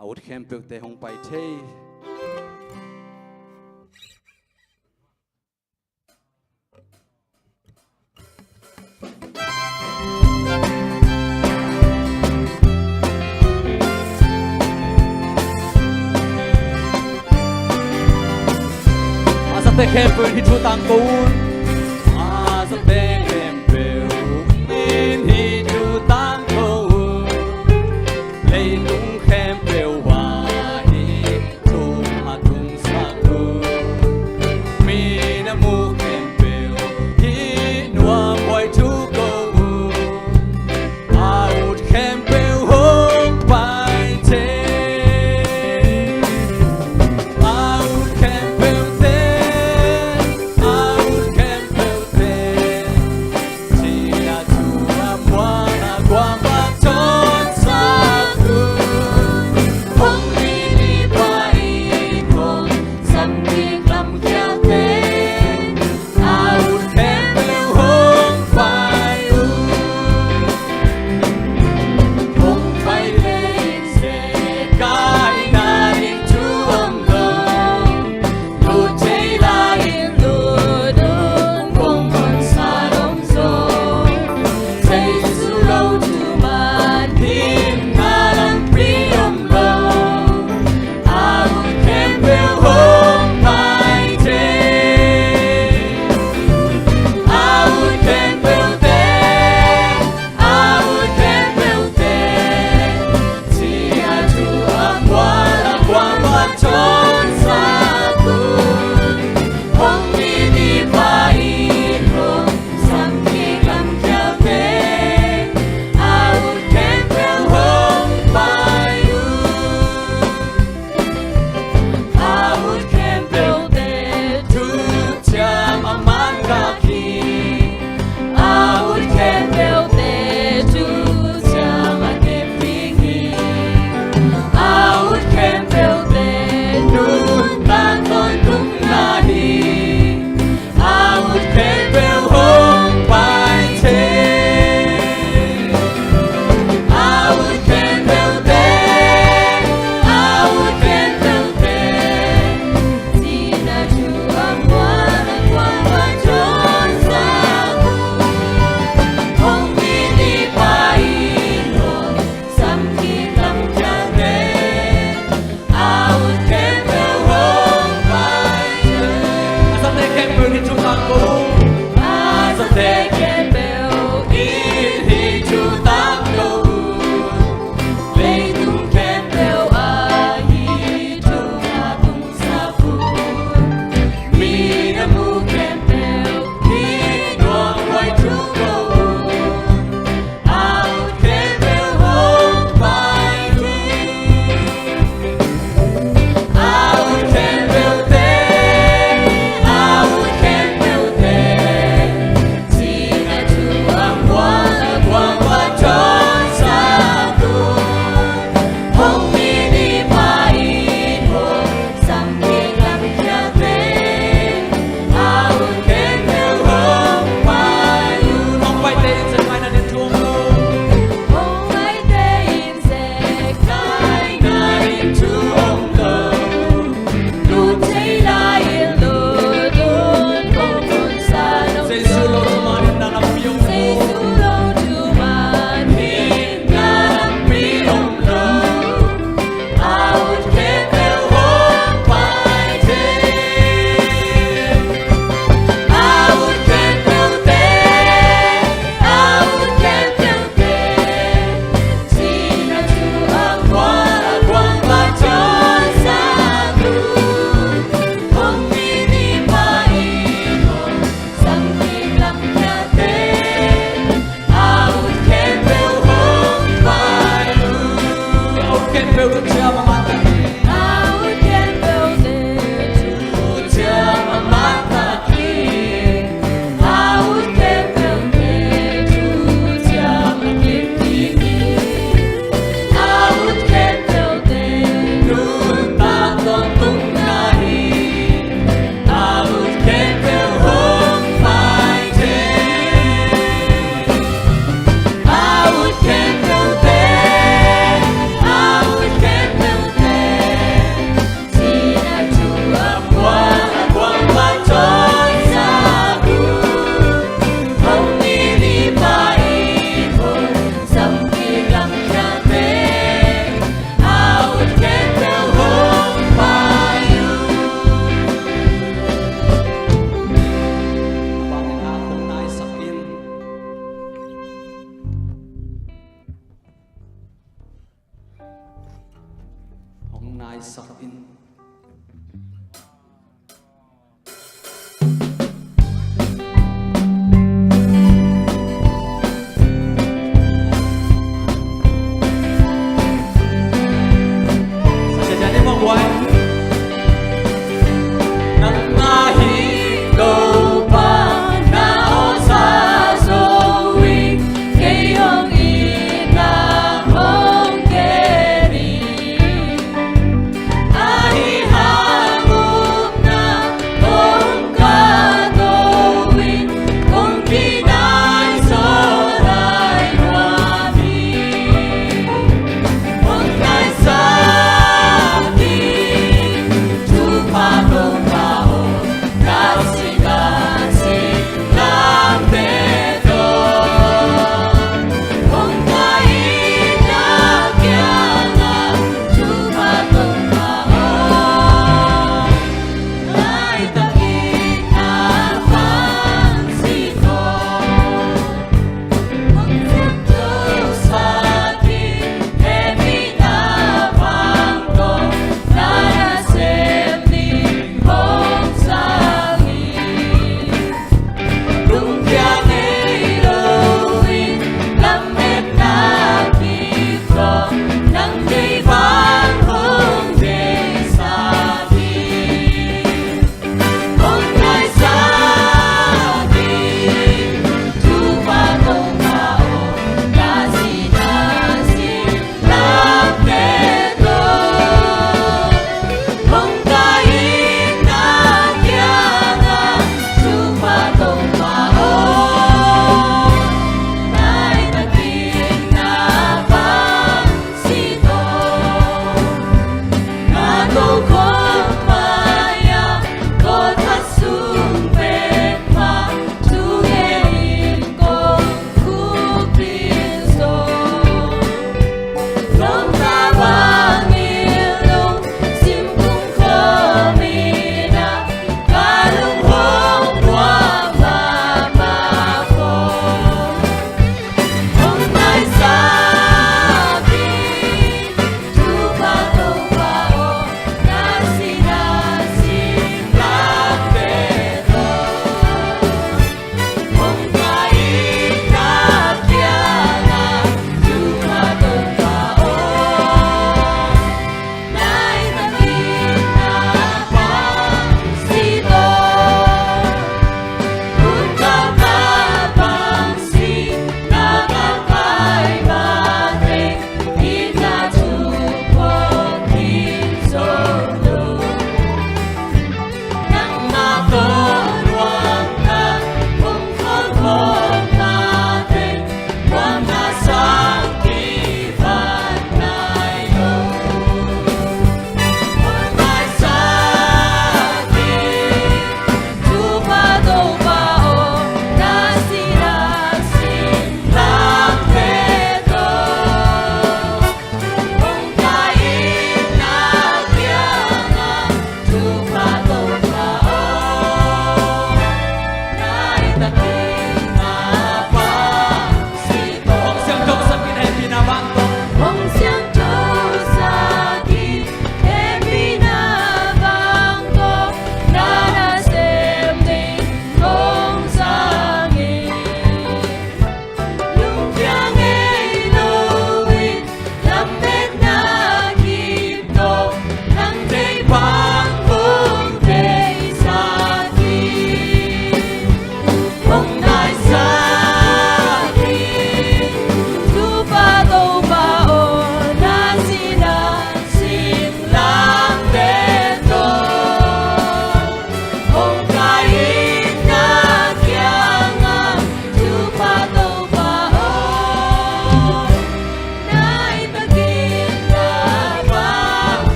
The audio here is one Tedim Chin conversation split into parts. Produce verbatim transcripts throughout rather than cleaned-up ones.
a ut khempeuhte hong pai thei. A zate khempeuh in hih thu tangko un. A zate khempeuh in hih thu tangko un. Leitung khempeuh ah hih thu a tungsak un. Mi na mu khempeuh hih nuam huai thu ko un. A ut khempeuh hong pai thei. A ut khempeuhte, a ut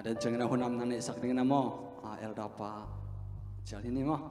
Den ciangin a hun am na neihsak dingin a maw, a, elder pa cial hi ni maw.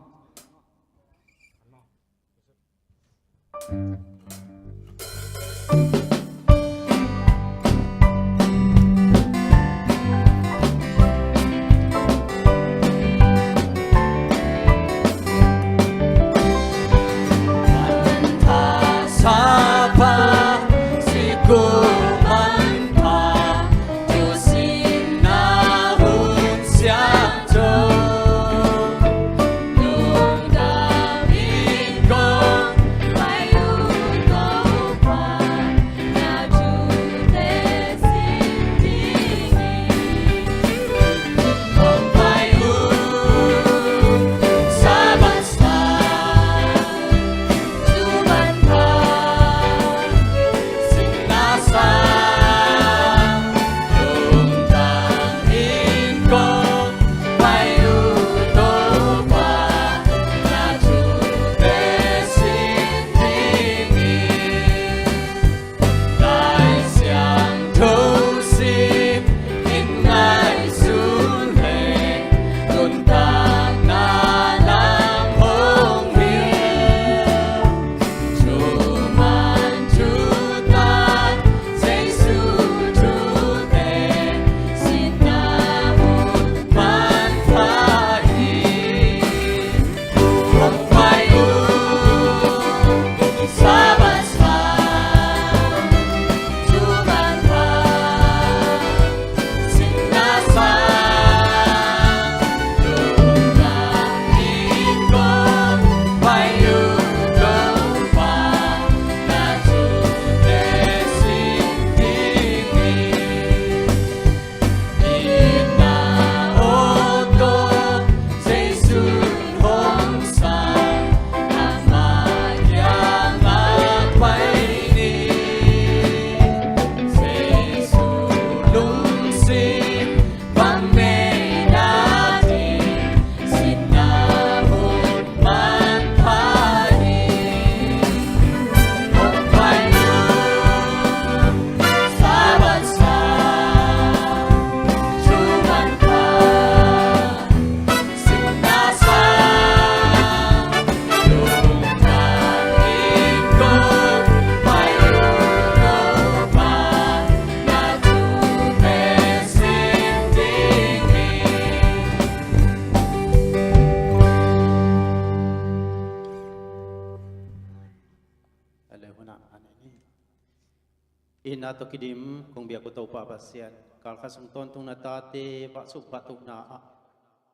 Inn ah tawh kidim kong biak uh Topa Pasian, kalkhat sung tawntung na tate vahsuk vahtukna ah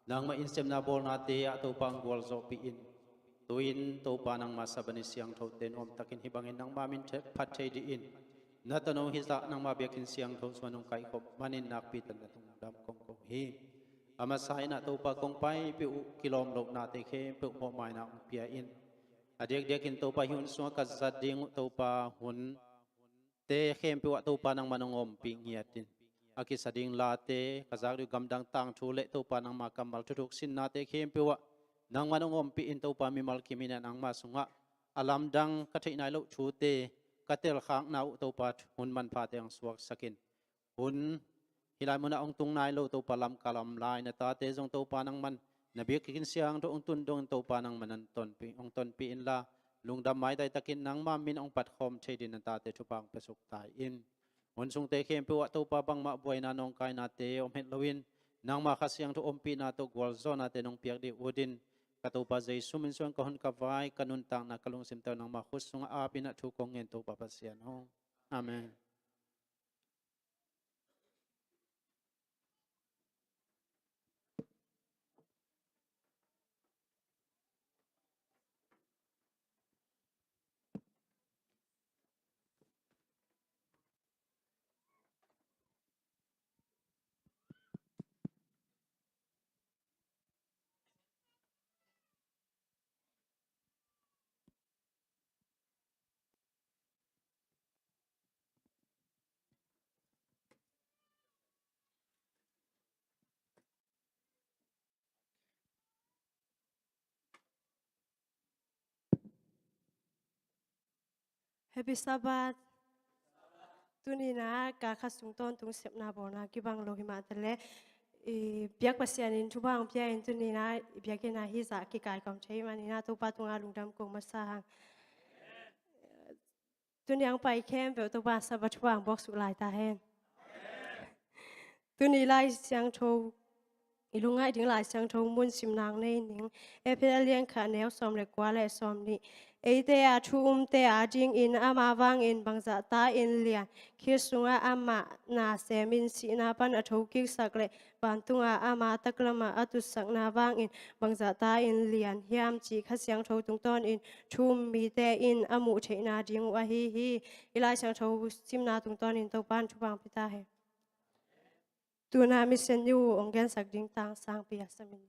nangmah in sepna bawlnate ah Topa hong gualzawhpih in. Tu-in Topa nangma Sabbath ni siangthote nuamtakin hih bangin nangma min phat thei dingin na tanu hizah nangma biakinn siangtho sungah nong kaikhop manin nakpi takin na lungdam kong ko hi. A masa in ah Topa kong paipih uh kilawm lohnate khempeuh mawhmaina hong pia in. A diakdiakin Topa hih hun sungah ka zat ding uh Topa hun te khempeuh ah Topa nangman hong ompih ngiat in. A kisa ding late ka zak ding uh, gamdang tangthu le Topa nangma kammal thuthuk sinnate khempeuh ah nangman hong ompih in. Topa mimal kim in ah nangma sungah a lamdang ka theih nai loh thute ka telkhakna uh Topa hun manphate hong suaksak in. Hun hih lai munah hong tung nai lo Topa, lamkal a om lai na tate zong Topa nangman na biakinn siangtho hong tun dongin Topa nangman hong tonpih, hong tonpih inla, lungdam maitai takin nangma min hong patkhawm thei dingin na tate thupha hong piasuk ta in. Hun sungte khempeuh ah Topa bangmah buaina nawngkainate om het loin nangma Kha Siangtho ompihna tawh gualzawhnate nong piak ding ut in, ka Topa Jesu min suang ka hun ka vai, ka nuntakna ka lungsimte uh nangma khut sungah ap in ah thu kong ngen Topa Pasian aw. Amen. Happy Sabbath. Tuni-in ah kalkhat sung tawntung sepna bawlna kibang lo hi mah taleh, I biak Pasian in thupha hong pia in, tuni-in ah i biakinn ah hih zah kikaikhawm thei manin ah Topa tungah lungdam ko masa hang. Tuni hong pai khempeuh Topa Sabbath thupha hong buak suk lai ta hen. Tuni Lai Siangtho, i lungngaih ding Lai Siangtho mun simna nei ning. Efesa lian khat neu sawm le kua le sawm nih. Eite a thu umte adingin ama vangin bangzah ta in lian, Khrist sungah amah na semin sihna pan a thokiksak le vantunga ama taklamah a tutsakna vangin bangzah ta in lian hiam cih Kha Siangtho tungtawnin thu um mite in a muh theihna ding uh ahi hi. I Lai Siangtho simna tungtawnin Topa in thupha hong pia ta hen. Tuna mission ni uh hong gensak ding Tang Sangpi a samin.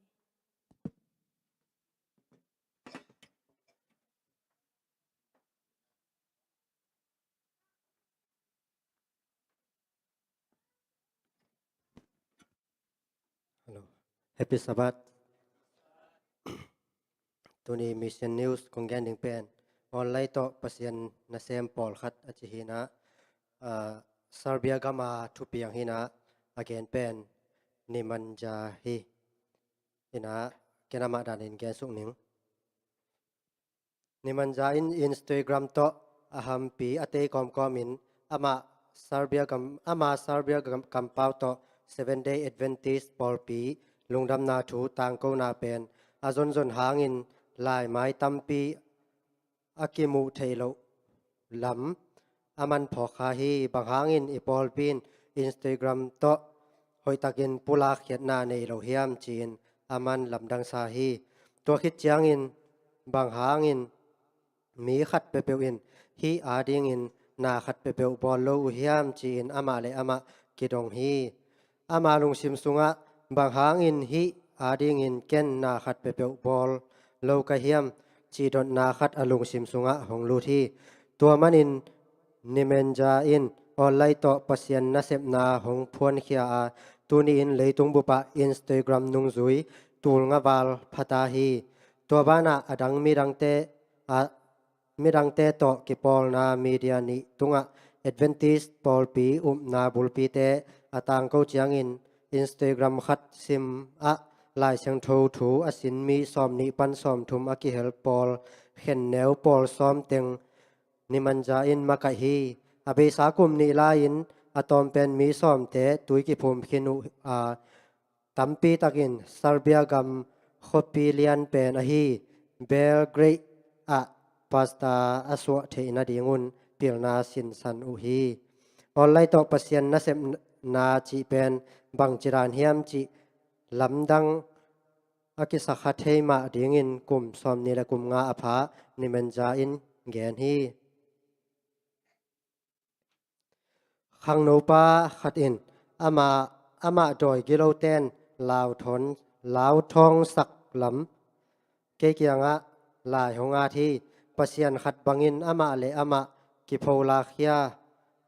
Hello. Happy Sabbath. Tuni mission news kong gen ding pen online tawh Pasian nasem pawlkhat a ci hi-in ah, ah, Serbia gama thupiang hi-in ah, a gen pen Nemanja hi. Hi-in ah ken amah danin gen suk ning. Nemanja in Instagram tawh a hampi a tei kawmkawmin amah Serbia gam, ama Serbia gam, kampau tawh Seven Day Adventist pawlpi lungdamna thu tangkona pen a zonzon hangin laimai tampi a kimuh theih loh lam a man phawk kha hi. Bang hangin i pawlpi in Instagram tawh hoihtakin pulak khiatna nei lo hiam ci-in a man lamdang sa hi. Tua khit ciangin bang hangin mi khat peuhpeuh in hih adingin na khat peuhpeuh bawl lo uh hiam ci-in amah le amah kidong hi. Ama lungsim sungah bang hangin hih adingin ken na khat peuhpeuh bawl lo ka hiam cih dotna khat a lungsim sungah hong lut hi. Tua manin Nemanja in online tawh Pasian nasepna hong phuankhia a, tuni-in leitung bupah Instagram nungzui tul nga val pha ta hi. Tua banah a dang midangte, a, midangte tawh kipawlna media nih tungah Adventist pawlpi upna bulpite a tangko ciangin Instagram khat sim ah Lai Siangtho thu a sin mi sawm nih pan sawm thum a kihel pawl khen neu pawl sawm teng Nemanja in makaih hi. A beisa kum nih lai-in a tawmpen mi sawmte tui kiphum khin uh a, tampi takin Serbia gam khuapi lian pen ahi Belgrade ah pastor a suah theih nadingun pilna sinsan uh hi. Online tawh Pasian nasepna cih pen bangci dan hiam cih lamdang a kisakha thei mah dingin kum sawmnih le kum nga a pha Nemanja in gen hi. Khangnopa khat in amah, amah dawi giloten lauthon, lauthawngsak lam kei kiangah lai hong at hi. Pasian khat bangin amah le amah kipholakkhia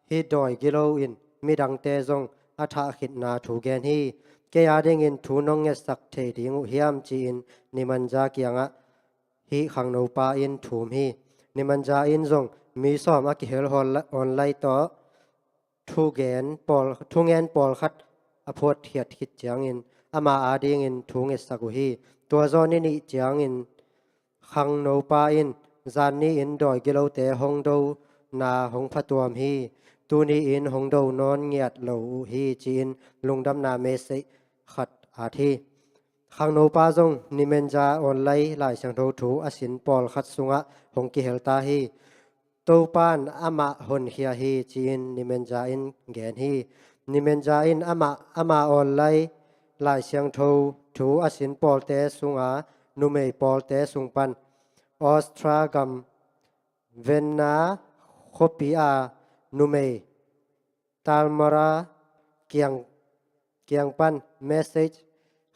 hih dawi gilo in midangte zong a thah khitna thu gen hi. Kei adingin thu nong ngetsak thei ding uh hiam ci-in Nemanja kiangah hih khangnopa in thum hi. Nemanja in zong mi sawm a kihel hawl la-, online tawh thugen pawl, thungen pawlkhat a phuatkhiat khit ciangin ama adingin thu ngetsak uh hi. Tua zaw ni nih ciangin khangnopa in zan ni-in dawi gilote hong dona hong phatuam hi. Tuni-in hong do nawn ngiat lo uh hi ci-in lungdamna message khat at hi. Khangnopa zong Nemanja online Lai Siangtho thu a sin pawlkhat sungah hong kihel ta hi. Topan amah honkhia hi ci-in Nemanja in gen hi. Nemanja in amah, ama online Lai Siangtho thu a sin pawlte sunga numei pawlte sung pan Austria gam Vienna khuapi a numei Tamara kiang, kiang pan message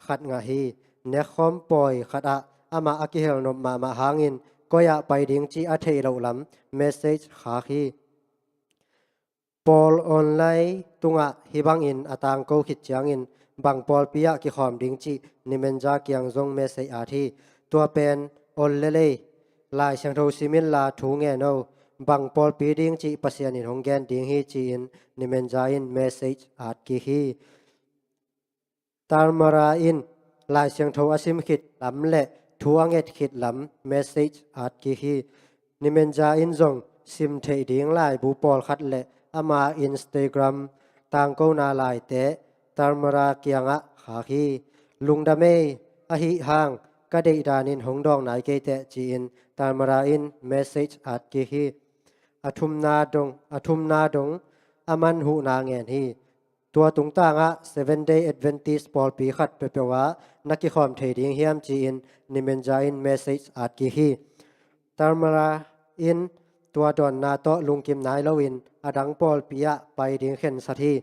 khat ngah hi. Nekkhawm pawi khatah amah a kihel nop mahmah hangin koi-ah pai ding cih a theih loh lam message khak hi. Pawl online tungah hih bangin a tangko khit ciangin bang pawlpi ah kikhawm ding cih Nemanja kiang zong message at hi. Tua pen ol lel ei, Lai Siangtho sim inla thu ngen o, bang pawlpi ding cih Pasian in hong gen ding hi ci-in Nemanja in message at kik hi. Tamara in Lai Siangtho a sim khit lam le thu a nget khit lam message at kik hi. Nimenja in zong sim theih ding laibu pawlkhat le ama Instagram tangkona laite Tamara kiangah khak hi. Lungdam ei, ahi hang ka deih danin hong dawng nai kei teh ci-in Tamara in message at kik hi. A thumna dong, a thumna dong a man huhna ngen hi. Tua tungtangah Seven Day Adventist pawlpi khat peuhpeuh ah na kikhawm thei ding hiam ci-in Nimenja in message at kik hi. Tamara in tua dawnna tawh lungkim nai loin a dang pawlpi ah pai ding khensat hi.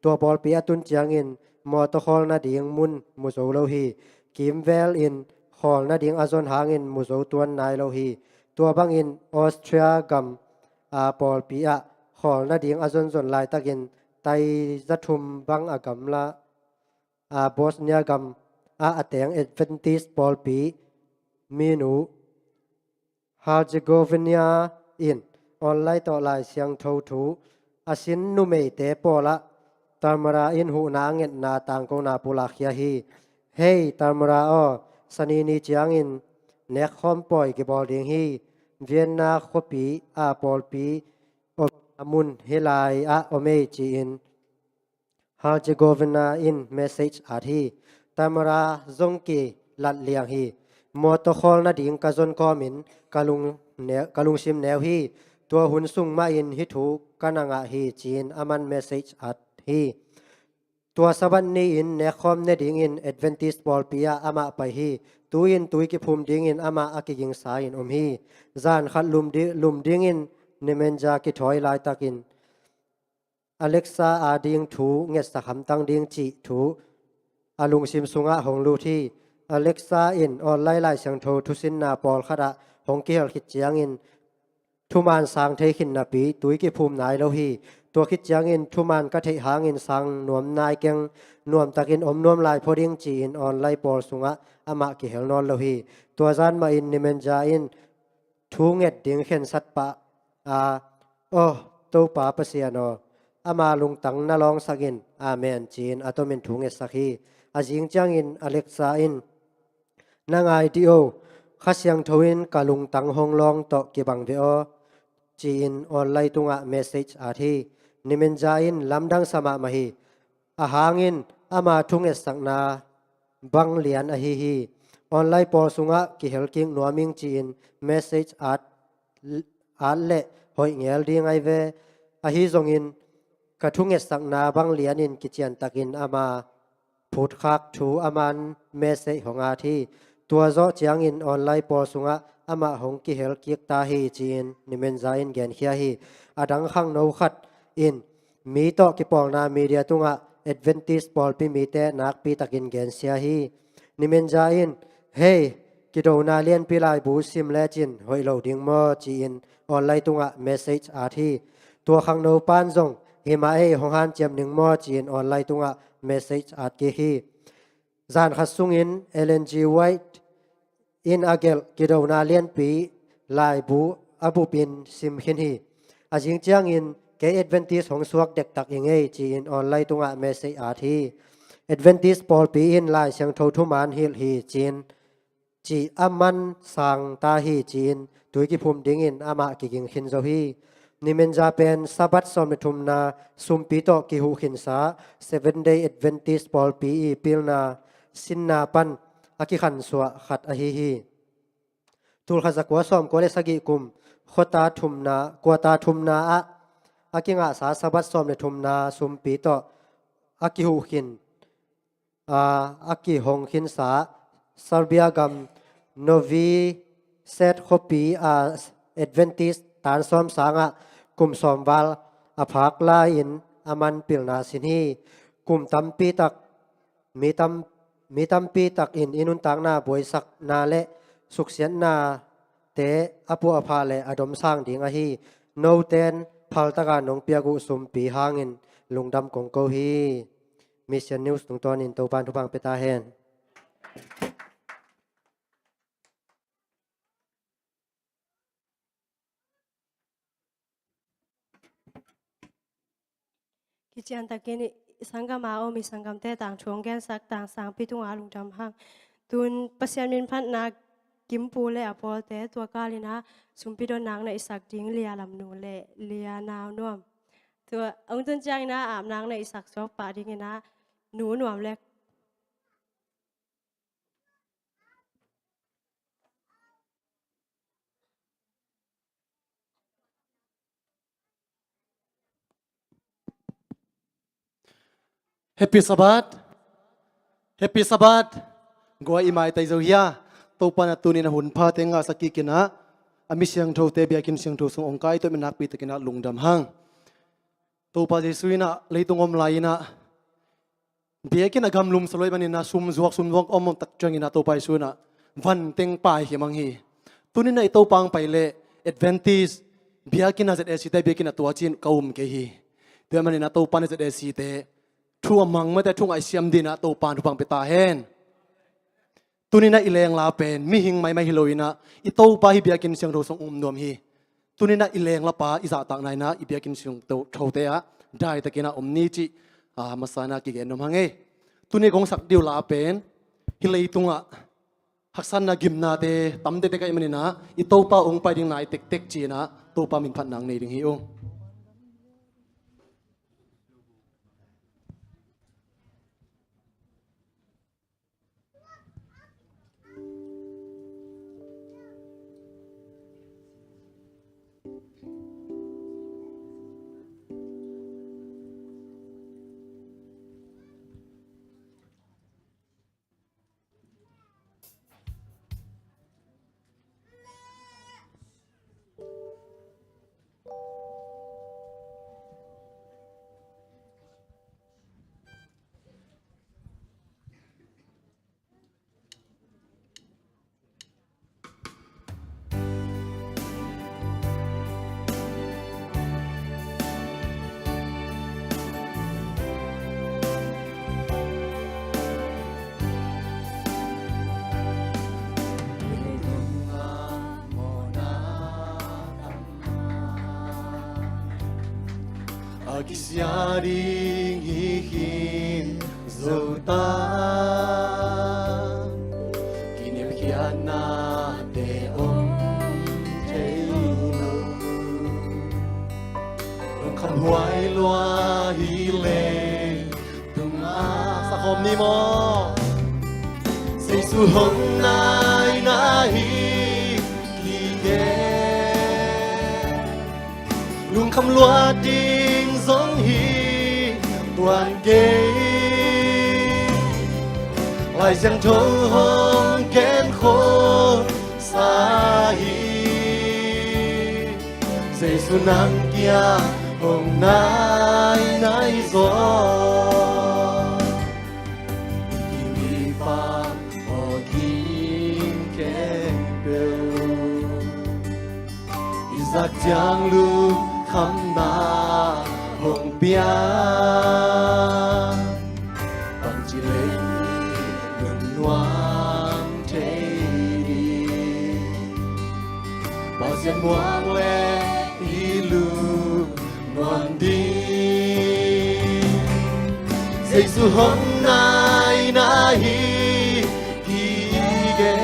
Tua pawlpi a tun ciangin mawtaw khawl nading mun mu zo lo hi. Kimvel in khawl nading a zon hangin mu zo tuan nai lo hi. Tua bangin Austria gam a pawlpi ah khawl nading a zonzon laitakin tai zathum bang a gamla a Bosnia gam ah a teng Adventist pawlpi minu Herzegovina in online tawh Lai Siangtho thu a sin numeite pawlah Tamara in huhna a ngetna tangkona pulakkhia hi. Hei Tamara aw, sanini ciangin nekkhawm pawi kibawl ding hi. Vienna khuapi a pawlpi om a mun hi lai ah om ei ci-in Herzegovina in message at hi. Tamara zong kilat liang hi. Mawtaw khawl nading ka zon kawmin ka lung neu, ka lungsim neu hi. Tua hun sung mahin hih thu ka na ngah hi ci-in a man message at hi. Tua Sabbath ni-in nekkhawm ne dingin Adventist pawlpi ah amah pai hi. Tu-in tui kiphum dingin amah a kigingsa in om hi. Zan khat lum di, lum dingin Nimenja kithawi laitakin Alexa ading thu ngetsak hamtang ding cih thu a lungsim sungah hong lut hi. Alexa in online Lai Siangtho thusinna pawlkhat ah hong kihel khit ciangin thuman sang thei khin napi tui kiphum nai lo hi. Tua khit ciangin thuman ka theih hangin sang nuam nai keng, nuamtakin om nuam lai pho ding ci-in online pawl sungah amah kihel nawn lo hi. Tua zan mahin Nimenja in thu nget ding khensat pah a, aw Topa Pasian aw, ama lungtang na lawngsak in, amen ci-in a tomin thu ngetsak hi. A zing ciangin Alexa in, na ngai dih o, Kha Siangtho in ka lungtang hong lawng tawh kibang ve aw ci-in online tungah message at hi. Nimenja in lamdang sa mahmah hi. A hangin ama thungetsakna bang lian ahi hi. Online pawl sungah kihel kik nuam ing ci-in message at, at leh hoih ngel ding ai ve. Ahi zongin ka thungetsakna bang lianin kiciantakin ama phutkhak thu a man message hong at hi. Tua zawh ciangin online pawl sungah amah hong kihel kik ta hi ci-in Nimenja in genkhia hi. A dang khangno khat in mi tawh kipawlna media tungah Adventist pawlpi mite nakpi takin gensia hi. Nimenja in, hei, kidona lianpi laibu sim lecin hoih lo ding maw ci-in online tungah message at hi. Tua khangno pan zong, hi mah ei, hong hanciam ning maw ci-in online tungah message at kik hi. Zan khat sungin Ellen G. White in a gelh kidona lianpi laibu a bupin sim khin hi. A zing ciangin kei Adventist hong suak dektak i ngei ci-in online tungah message at hi. Adventist pawlpi in Lai Siangtho thuman hilh hi ci-in cih a man sang ta hi ci-in tui kiphum dingin amah kiging khin zo hi. Nimenja pen Sabbath sawm le thumna sumpi tawh kihuh khinsa Seven Day Adventist pawlpi i pilna sinna pan a kikhansuah khat ahi hi. Tulkhat zakua sawmkua le sagih kum khuata thumna, kuata thumna ah a kingahsa Sabbath sawm le thumna sumpi tawh a kihuh khin a, a kihong khinsa Serbia gam Novi Sad khuapi a Adventist tan sawm sangah kum sawm val a phak lai-in a man pilna sin hi. Kum tampi tak, mi tam, mi tampi tak in i nuntakna buaisakna le suksiatna te a puah a phah le a domsang ding ahi. Noten phaltaka nong piak uh sumpi hangin lungdam kong ko hi. Mission News tungtawnin Topan thupha pia ta hen. Kiciantakin i, sanggam a om i sanggamte tangthu hong gensak tangsangpi tungah lungdam hang. Tun Pasian minphatna Kimpu le a pawlte tua kalin ah sumpi donnak na i sak ding Lia Lam Nu le Lia Nau Nuam. Tua hong tun ciangin ah apnak na i sak suak pah dingin ah Nu Nuam le Happy Sabbath. Happy Sabbath. Guai i maitai zo hia. Topa na tunin a hun phate ngahsak kikin ah a mi siangthote biakinn siangtho sung hong kai tuah mi nakpi takin ah lungdam hang. Topa Jesu in ah leitung om lai-in ah biakinn a gamlum sa luai manin ah sum zuak sum zuak om om tak ciangin ah Topa Jesu in ah van teng pai hi mang hi. Tunin ah i Topa hong pai leh Adventist biakinn a Z A C te biakinn a tua cin ka um kei hi. Tua manin ah Topa na Z A C te thu a mang mate thu ngaihsiam dingin ah Topa thupha pia ta hen. Tunin ah i lengla pen mihing maimai hi loin ah i Topa hi biakinn siangtho sung um nuam hi. Tunin ah i lenglapa i zahtakna in ah i biakinn siangthote ah daitakin ah om ni cih a masa in ah kigen nuam hang ei. Tuni kong sak ding uh la pen hih leitungah haksatna gimnate tamte tek ahih manin ah i Topa hong pai ding nai tektek ci-in ah Topa minphatna nei ding hi ung. A kisia ding hi khin zo ta, kiniamkhiatnate om thei lo. Lungkham huai lua hi leh tungah sakhom ni maw? Jesu hong nai na hi kigen. Lungkham luat ding zong hi tuan kei. Lai Siangtho hong gen khawm sa hi. Jesu nang kiang hong nai nai zaw. Kimi pam aw kim khempeuh i zak ciang lungkhamna hong pia. Bangci lei i lungnuam thei ding, Pasian muang le i lungnuam ding. Jesu hong nai na hi kigen.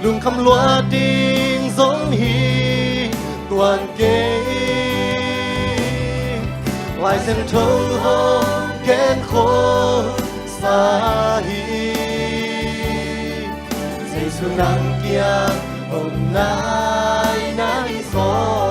Lungkham luat ding zong hi tuan kei. Lai Siangtho hong gen khawm sa hi. Jesu nang kiang hong nai nai zaw.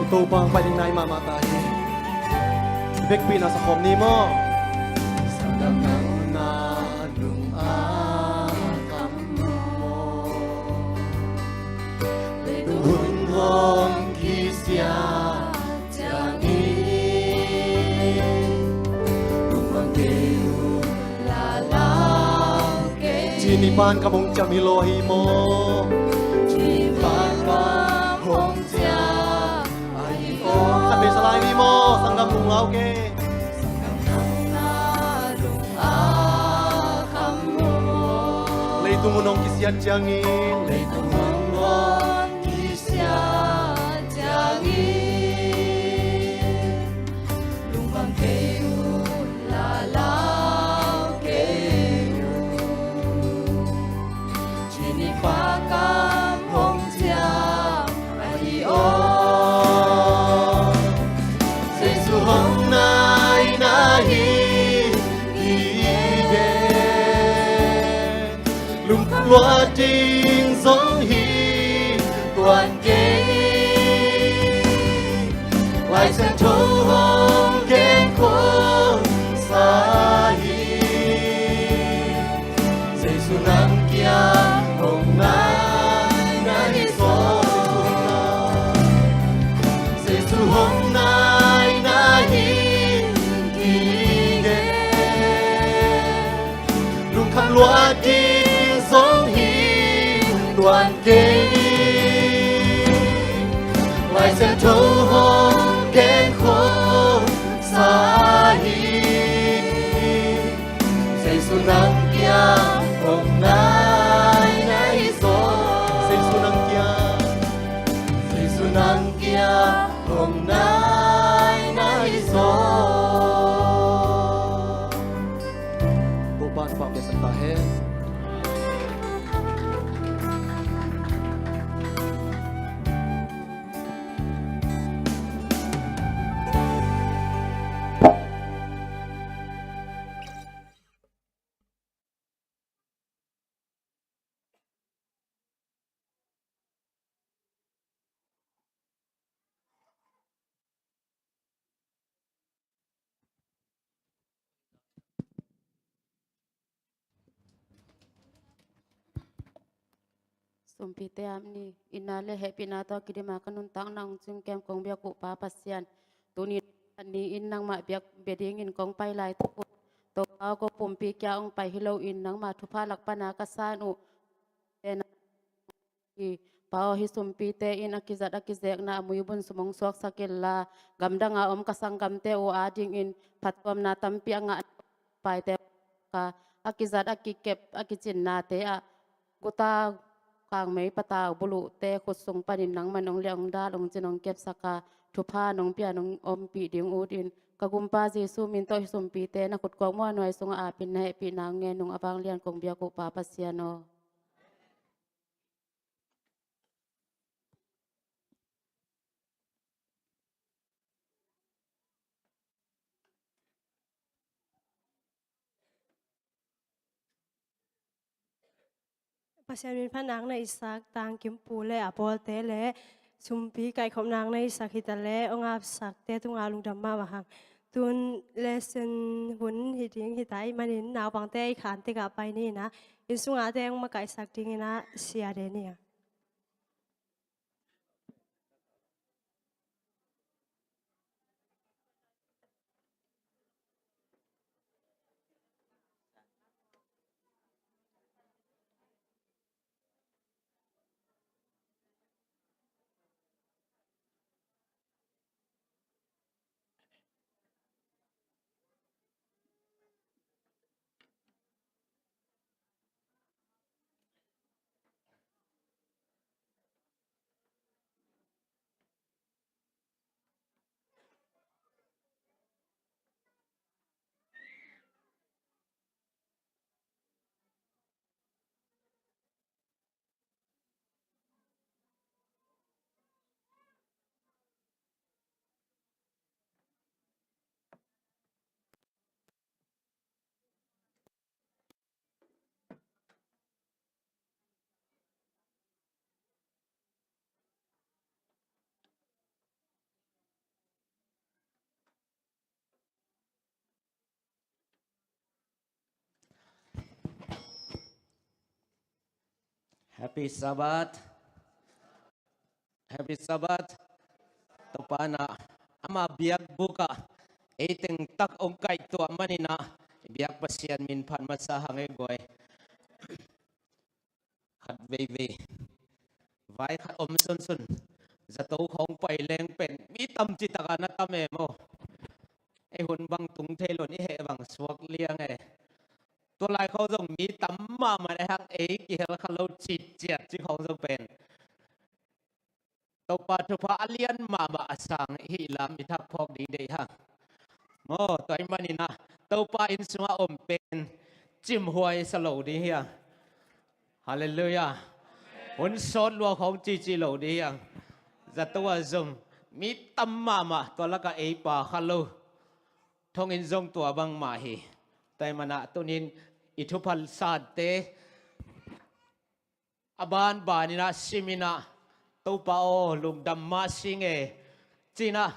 I Topa hong pai ding nai mahmah ta hi. I vekpi-in a sakhawm ni maw? Sadam nang na lung a kam maw? Leitung hun hong kisia ciangin lungmang kei uh, lalau kei. Ci Nipan kam hong ciam hi lo hi maw? Nipan kam hong ciam ahi maw? Khat vei sa lai ni maw? Sanggam lunglau ke. Leitung hun hong kisiat ciangin, leitung hun hong kisiat ciangin, lungkham kei un, lalau kei un. Cih Nipan kam hong ciam ahi aw. Jesu hong naina hi, hi den. Lungkham luat ding zong hi tuan kei. Lai Siangtho hong gen khawm sa hi. Jesu nang kiang hong naina hi zaw. Jesu hong naina hi, hi den. Lungkham luat ding zong hi tuan kei. Lai Siangtho hong gen khawm sa hi. Jesu nang kiang hong naina hi zaw. Jesu nang kiang, Jesu nang kiang hong naina hi zaw. Topa'n thupha hong piaksak ta hen. Sumpite a om ni, itna le hehpihna tawh kidim a ka nuntakna hong cingkem kong biak uh Pa Pasian, tuni ni-in nangmah biak bia dingin kong pai laitak un, Topa aw, ko pumpi kiang hong pai hi loin nangmah thupha lak pana ka san uh, te na hi. Pa aw, hih sumpite in a kizat a kizekna a muibun sum hong suaksak inla, gamdang a om ka sanggamte uh adingin phattuamna tampi a ngah paite ka, a kizat a kikep a kicinnate ah, guta kangmei patau buluhte khut sung panin nangman hong liak hong dal hong cin hong kepsak a, thupha nong pia nong ompih ding utin, ka Gumpa Jesu min tawh hih sumpite na khut kawk muanhuai sungah apin na hehpihna hong ngen nung a vanglian kong biak uh Pa Pasian aw. Pasian min phatna hong neihsak Tangkim pu le a pawlte le sumpi kaihkhopna hong neihsak hi ta le hong apsakte tungah lungdam mahmah hang. Tun lesson hun hi ding hi ta ahih manin naupangte i khan tikah pai ni in ah, inn sungah te hong makaihsak dingin ah sia de ni a. Happy Sabbath. Happy Sabbath. Topa in ah ama biakbuk ah ei teng tak hong kaihtuah manin ah biak Pasian min phat masa hang e guai. veivei. Vai khat om sunsun. Zato khawng pai leng pen mi tam citaka na tam e maw. Ei hun bang tung thei lo, i heh bang suak liang e. Tua lai khawng zong mi tam mahmah e hang, ei kihel kha lo citciat ci khawng zong pen Topa thupha a lian mahmah a sang hi lam i thak phawk ding deih hang. Maw, tua ahih manin ah Topa inn sungah om pen cimhuai sa lo ding hi hang. Halleluiah. Hun sawt lua khawng cici lo ding hi hang. Zato ah zong mi tam mahmah, tua lakah ei pha kha lo. Thonginn zong tua bangmah hi. Tua ahih manin ah tuni-in i thupha sante a banbanin ah simin ah, Topa aw, lungdam mah sing e, ci-in ah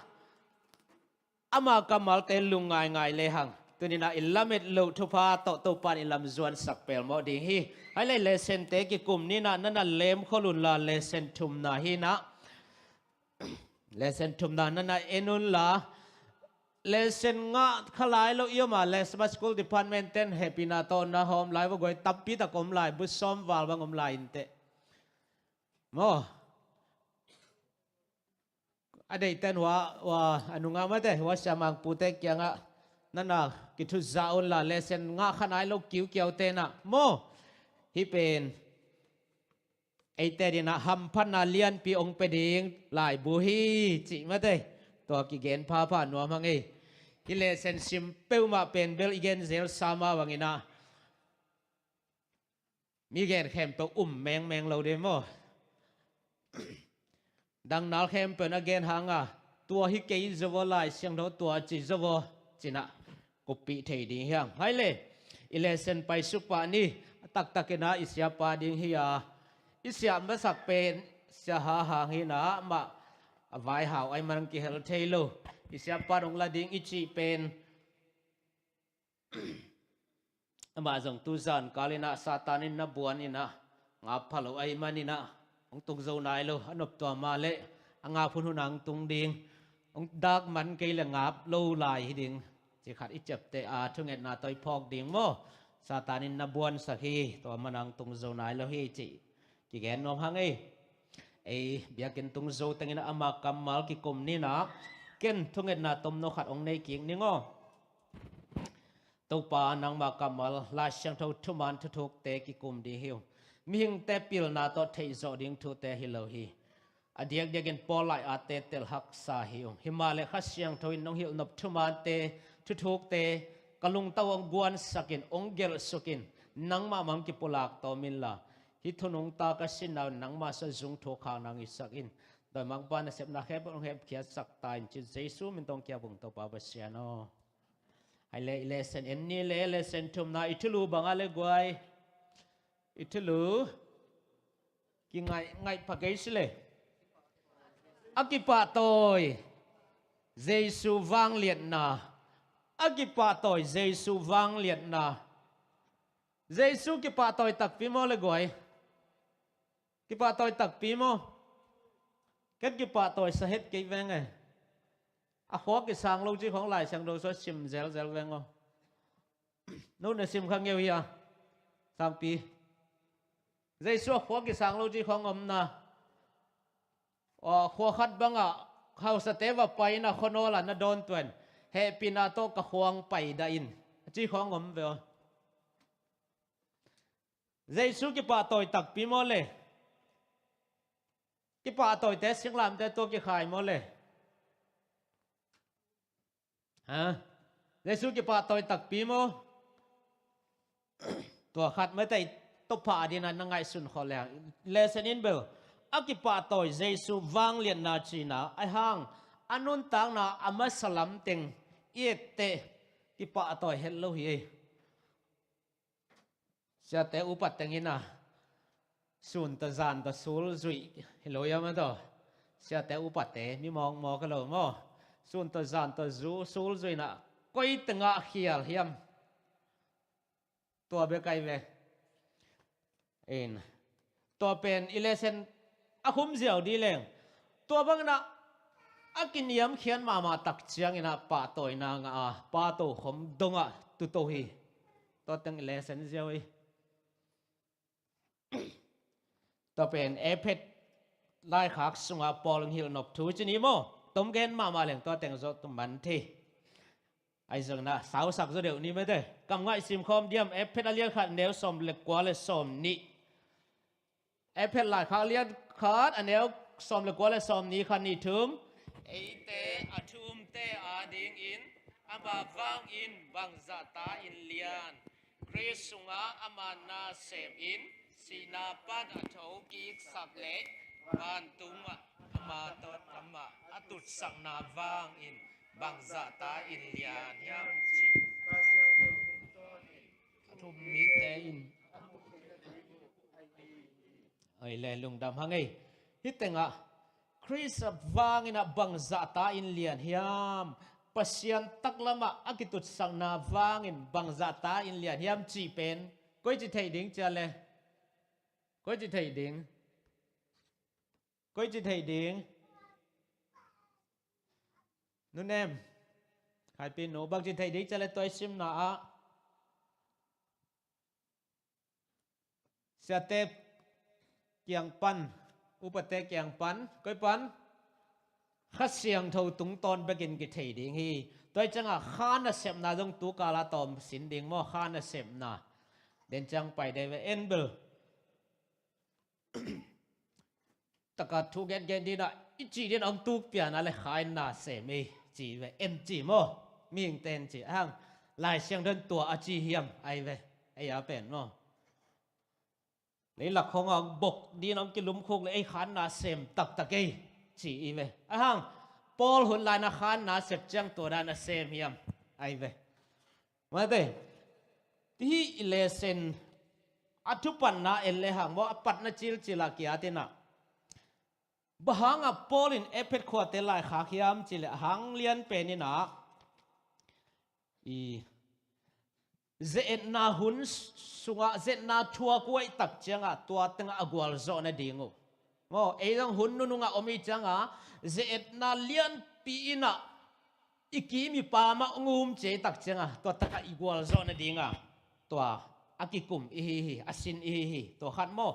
ama kammalte lung ngaingai lehang, tuni-in ah i lamet loh thupha tawh Topa in i lam zuansak pelmawh ding hi. Hai leh, lesson-te kikum ni-in ah, na na lemkhol unla, lesson thumna hi-in ah, lesson thumna na na en unla, lesson ngah kha lai lo i om a, Sabbath School Department ten hehpihna tawh na hawm lai, va guai, tampi tak om lai, bu sawm val bang om lai inteh. Maw, a deihten hua, hua a nungah mate, hua siamangpute kiangah na na kithuzah unla, lesson ngah kha nai lo kiukiaute in ah. Maw, hih pen eite adingin ah hamphatna lianpi hong pia ding laibu hi, cih mate. Tua kigen phapha nuam hang ei. Hih lesson sim peuhmah pen bel i gen zel sa mah bangin ah, mi gen khempeuh um mengmeng lo ding maw. Dangnal khempeuh in a gen hang a, tua hi kei zo aw, Lai Siangtho tua ci zo aw, ci-in ah kuppih thei ding hi hang. Hai leh, i lesson paisuk pah ni. A taktakin ah i siapa ding hi a, i siah masak pen Sia Ha Hang hi-in ah, amah a vaihau ahih manin kihel thei lo. I siapa in hong la ding i cih pen amah zong tu zan kal in ah Satan in na buan in ah, ngap pha lo ahih manin ah hong tung zo nai lo. A nop tua mah leh a ngap hunhun ah hong tung ding, hong dak man kei leh ngap lo lai hi ding, cih khat i ciapteh a, thungetna tawh i phawk ding maw. Satan in na buansak hi, tua manin ah hong tung zo nai lo hi, cih kigen nuam hang ei. Ei biakinn tung zo tengin ah ama kammal kikum ni-in ah, ken thungetna tomno khat hong nei kik ning aw. Topa, nangma kammal, Lai Siangtho thuman thuthukte kikum ding hi ung. Mihingte pilna tawh theihzawh ding thute hi lo hi. A diakdiakin Paul lai-ate tel haksa hi ung. Himahleh Kha Siangtho in nong hilh nop thumante, thuthukte ka lungtang ah hong guansak in, hong gelhsuk in, nangmah mah hong kipulak tawm inla, hih thu nungta ka sinna un nangmah sung zung thukhakna hong hisak in. Dawimangpa, nasepna khempeuh hong hepkhiatsak ta in, ci-in Jesu min tawh hong kiap ung, Topa Pasian aw. Hai leh, i lesson en ni leh, lesson thumna, i thulu bang a le guai. I thulu kingaih, ngaih pha kei si leh. A kipahtawi Jesu vangliatna. A kipahtawi Jesu vangliatna. Jesu kipahtawi takpi maw le guai? Kipahtawi takpi maw? Ken kipahtawi sa het kei veng e. A khua kisang lo cih khawng Lai Siangtho sung ah sim zelzel veng aw. No na sim kha ngeu hia, sangpi? Jesu a khua kisang lo cih khawng om na. Aw, khua khat bangah hausate va pai in a, khuanawl ah na dawn tuan, hehpihna tawh ka khua hong paidah in, a cih khawng om ve aw. Jesu kipahtawi takpi maw le? Kipahtawite singlamteh tawh kikhai maw le? Ha? Jesu kipahtawi takpi maw? Tua khat mate, i tawpna dingin na ngaihsun khol leng, lesson in bel a kipahtawi Jesu vangliatna cihna, ahih hang a nuntakna a masa lam teng i etteh, kipahtawi het lo hi ei. Siate upat teng in a, sun tawh zan tawh sul zuih hi lo hiam a, tawh? Siate upate mi mawkmawk a lo maw? Sun tawh zan tawh zu, sul zuih in a, koi tengah khial hiam? Tua bek ahi ve. In, tua pen i lesson a khum ziau dih leng, tua bangin a, a kiniamkhiat mahmah tak ciangin a pahtawina ngah a, pahtawi khom dongah tuto hi. Tua teng i lesson ziau hi. Tua pen Efet laikhak sungah Paul hong hilh nop thu ci ni maw? Tom gen mahmah leng tua teng zawh tum man thei. Ahi zongin ah sausak zaw deuh ni mate. Kam ngaihsim khawm diam, Efet a lian khat a neu sawm le kua le sawm nih. Efet laikhak a lian khat a neu sawm le kua le sawm nih, khat nih thum. Eite a thu umte adingin ama vangin bangzahta in lian. Khrist sungah ama nasem in sihna pan a thokiksak leh vantungah ama tawh amah a tutsakna vangin bangzahta in lian hiam cih. A thum mite in. Oi le, lungdam hang ei. Hih tengah Khrist vangin ah bangzahta in lian hiam? Pasian taklamah a kitutsakna vangin bangzahta in lian hiam cih pen koi ci thei ding cia le? Koi ci thei ding? Koi ci thei ding? Nunem, Khaipinu, bang ci thei ding cia le tua i simna ah? Siate kiang pan, upate kiang pan, koi pan? Kha Siangtho tungtawn bekin kithei ding hi. Tua i ciangah kha nasepna zong tu kala tawm sin ding maw, kha nasepna. Den ciang pai dei ve en bel. Taka thu gengen dinah i cih din a hong tuk piana le kha in na sem ei ci ve, en ci maw? Mihingte en ci ahang. Lai Siangtho in tua a ci hiam ai ve, ei a pen maw? Leilak khong a hong bok din a hong kilumkhuk le ei kha in na sem taktak ei ci i ve. Ahang Paul hun laina kha in na sep ciang tua dan a sem hiam ai ve. Mate, hih i lesson a thupatna en le hang maw, a patna cilcil a kiat inah, bang hangah Paul in Efet khuate laikhak hiam cih leh a hang lian pen inah i ze-etna hun sungah ze-etna thuak uh ahih tak ciangah tua tengah a gualzawh nading uh. Maw, ei zong hun nunungah om i ciangah ze-etna lianpi inah i kim i pamah ngum cia i tak ciangah tua takah i gualzawh nadingah tua a kikum i hi hi, a sin i hi hi. Tua khat maw,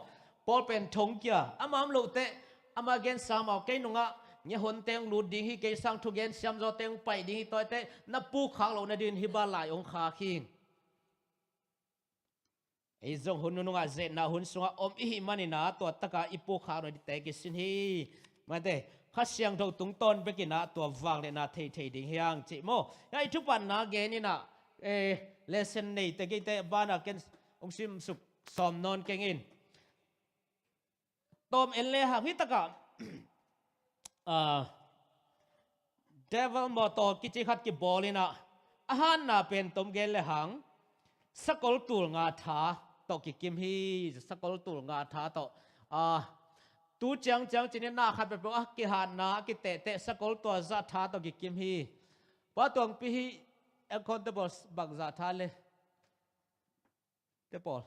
Paul pen thongkia, ama om lohteh ama gensa mau, kei nungah ngiahonte hong lut ding hi, kei sang thugen siamzawte hong pai ding hi, tua i teh na pukkhak loh nadingin hih bang lai hong khak hi. Ei zong hun nunungah ze-etna hun sungah om i hih maninah tua takah i pukkhak nadingte kisin hi. Mate, Kha Siangtho tungtawn bekinah tua vangliatna theithei ding hiang cih maw? Hia i thupatna gen inah, eh, lesson nei te keite banah ken hong simsuk sawm nawn keng in. Tawm en le hang hih takah, ah, devil mawtaw kici khat kibawl inah a hanna pen tom gen le hang sakol tul nga tha tawh kikim hi. Sakol tul nga tha tawh, ah, tu ciangciang cinin na khat peuhpeuh a kihanna a kitehteh sakol tua zah tha tawh kikim hi. Pa Tuangpi, hih accountable bang zah tha le? Te pawl.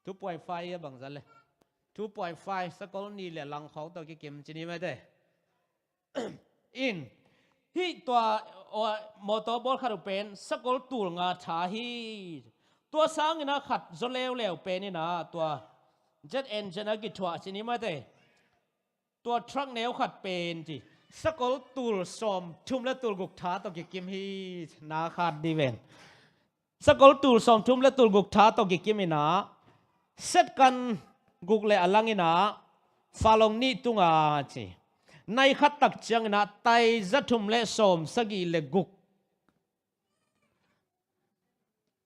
Two point five a bangzah le? Two point five, sakol nih le lang khawng tawh kikim ci ni mate. In, hih tua, aw, mawtaw bawl khat uh pen sakol tul nga tha hi. Tua sangin a khat zaw leuleu pen inah tua jet engine a kithuah ci ni mate. Tua truck neu khat pen ci, sakol tul sawm thum le tul guk tha tawh kikim hi. Na khat di ven. Sakol tul sawm thum le tul guk tha tawh kikim inah second guk le a lang inah falong nih tunga ci, nai khat tak ciang inah tai za thum le sawm sagih le guk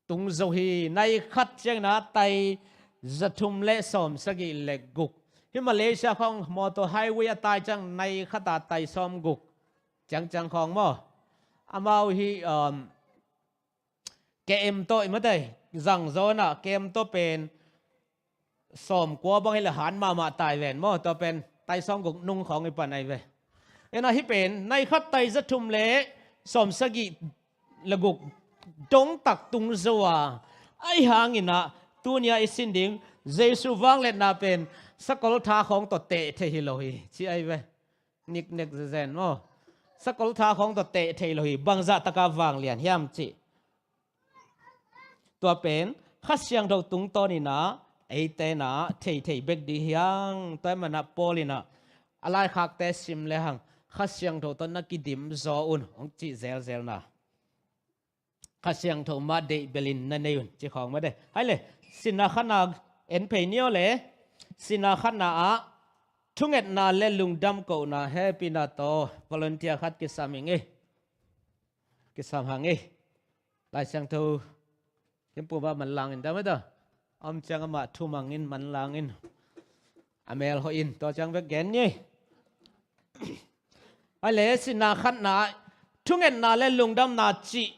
tung zo hi. Nai khat ciang inah tai za thum le sawm sagih le guk. Hih Malaysia khawng motor highway a tai ciang nai khat a tai sawm guk ciangciang khawng maw? Amau hi, um, K M tawh i mate, zang zaw inah K M tawh pen sawm kua bang hi le han mahmah tai ven maw? Tua pen tai sawm guk nung khawng i pan ai ve. Inah hih pen nai khat tai za thum le sawm sagih le guk dongtak tung zo a, ahi hanginah tunia i sin ding Jesu vangliatna pen sakol tha khawng tawh teh thei hi lo hi ci ai ve. Niknek zezen maw? Sakol tha khawng tawh teh thei lo hi. Bangzah taka vanglian hiam cih. Tua pen Kha Siangtho tungtawn inah eite na theithei bek ding hi hang. Tua ahih manin ah Paul in ah a laikhakte sim le hang Kha Siangtho tawh na kidim zaw un hong cih zelzelna. Kha Siangtho mah deih belin na nei un ci khawng mah de. Hai le, sinna khatna en phei ni aw le. Sinna khatna ah thungetna le lungdam kohna hehpihna tawh volunteer khat kisam ing ei. Kisam hang ei. Lai Siangtho Thiampu mah manlang in dah mah dah. Om ciang amah thumang in manlang in. A mel hawh in tua ciang bek gen ni. Hai le, sinna khatna thungetna le lungdamna cih,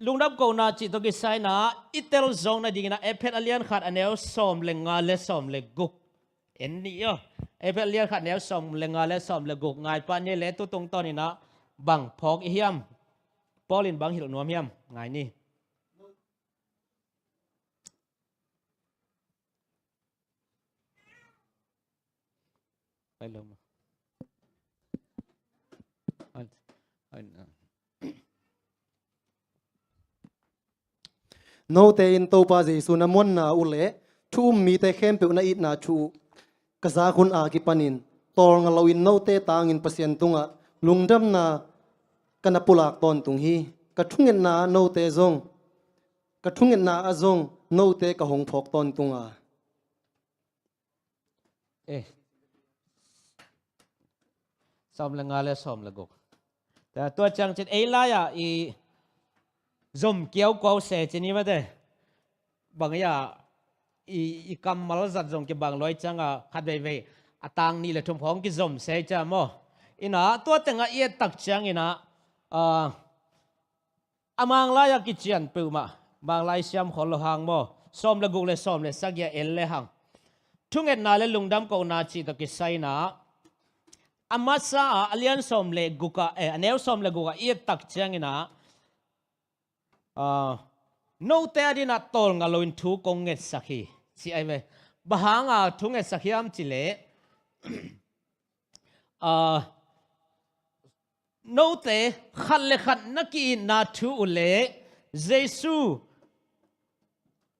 lungdam kohna cih tawh kisai in ah i tel zawk nadingin ah Efesa a lian khat a neu sawm le nga le sawm le guk en ni aw. Efesa a lian khat a neu sawm le nga le sawm le guk ngai pah ni le, tu tungtawn in ah bang phawk i hiam? Paul in bang hilh nuam hiam? Ngai ni. Note in Topa Jesu na muanna uh le thu um mite khempeuh na itna thu uh ka zak hun a kipanin tawlnga loin note tangin Pasian tungah lungdamna ka na pulak tawntung hi. Ka thungetna note zong, ka thungetna ah zong note ka hong phawk tawntung a. Eh. Sawm le nga le sawm le guk. Tua, tua ciang cin ei lai-ah i zom kiaukuau se cin i mate. Bang i a i, i kammal zat zong kibang luai ciangah khat veivei a tang nih le thum khawng kizom se i cia maw? Inah tua tengah i et tak ciangin ah, ah, a Manglai a kician peuhmah, Manglai siam khol lo hang maw? Sawm le guk le sawm le sagih a en le hang thungetna le lungdam kohna cih tawh kisai inah a masa ah a lian sawm le guk ah, eh, a neu sawm le guk ah i et tak ciangin ah, ah, note a dinah tawlnga loin thu kong ngetsak hi ci ai ve. Bang hanga thu ngetsak hiam cih leh, ah, note khat le khat na ki-itna thu uh le Jesu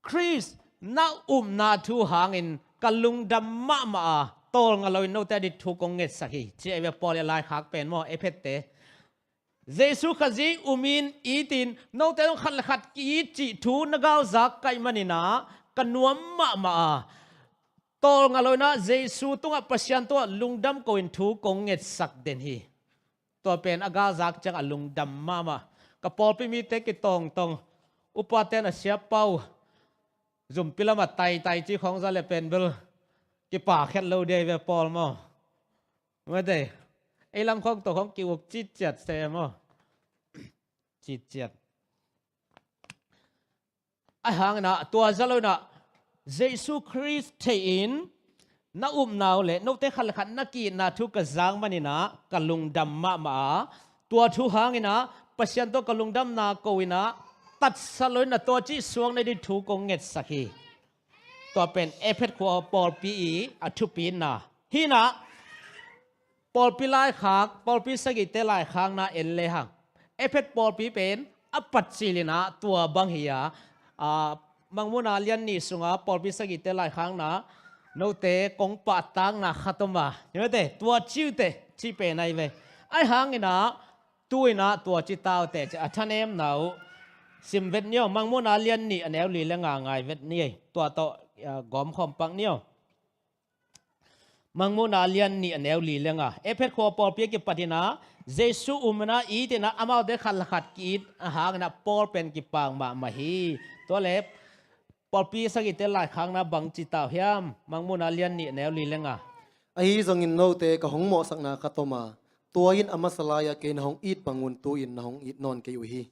Khrist na upna thu hangin ka lungdam mahmah a, tawlnga loin note a ding thu kong ngetsak hi ci ai ve. Paul i a laikhak pen maw, Efesate. Jesu Khazih umin itin note zong khat le khat ki-it cih thu na galzak ka hih maninah ka nuam mahmah a, tawlnga loinah Jesu tungah, Pasian tungah lungdam ko-in thu kong ngetsak den hi. Tua pen a galzak ciang a lungdam mahmah. Ka pawlpi mite kitawngtawng, upaten a siapau zumpi lamah taitai ci khawng za le pen bel kipa khet lo dia i ve Paul maw? Mate, ei lam khawng tawh khawng ki-uk citciat se maw? Citciat. Ahi hanginah tua za loinah Jesu Khrist theihin na upna uh le note khat le khat na ki-itna thu ka zak maninah ka lungdam mahmah a, tua thu hanginah Pasian tawh ka lungdamna ko-inah tatsa loinah tua cih suak na ding thu kong ngetsak hi. Tua pen Efesa khua pawlpi i a thupitna hinah, pawlpi laikhak, pawlpi sagihte laikhakna en lehang Efesa pawlpi pen a patcil inah tua bang hi a, a, Mangmuhna lian nih sunga pawlpi sagihte laikhakna note kong pahtakna khat om a, hi mate, tua ci uh teh ci pen ai ve. Ahi hanginah tu-inah tua ci ta uh teh ci a thanemna uh sim vet ni aw. Mangmuhna lian nih a neu li le nga ngai vet ni ei. Tua tawh, a, gawm khawm pak ni aw. Mangmuhna lian nih a neu li le nga. Efesa khua pawlpi a kipat inah Jesu um inah it inah amaute khat le khat ki-it a hanginah Paul pen kipak mahmah hi. Tua le pawlpi sagihte laikhakna bang ci ta uh hiam? Mangmuhna lian nih a neu li le nga. Ahi zongin note ka hong mawhsakna khat om a, tua in a masa lai-ah kei na hong it bangun tu-in na hong it nawn kei uh hi.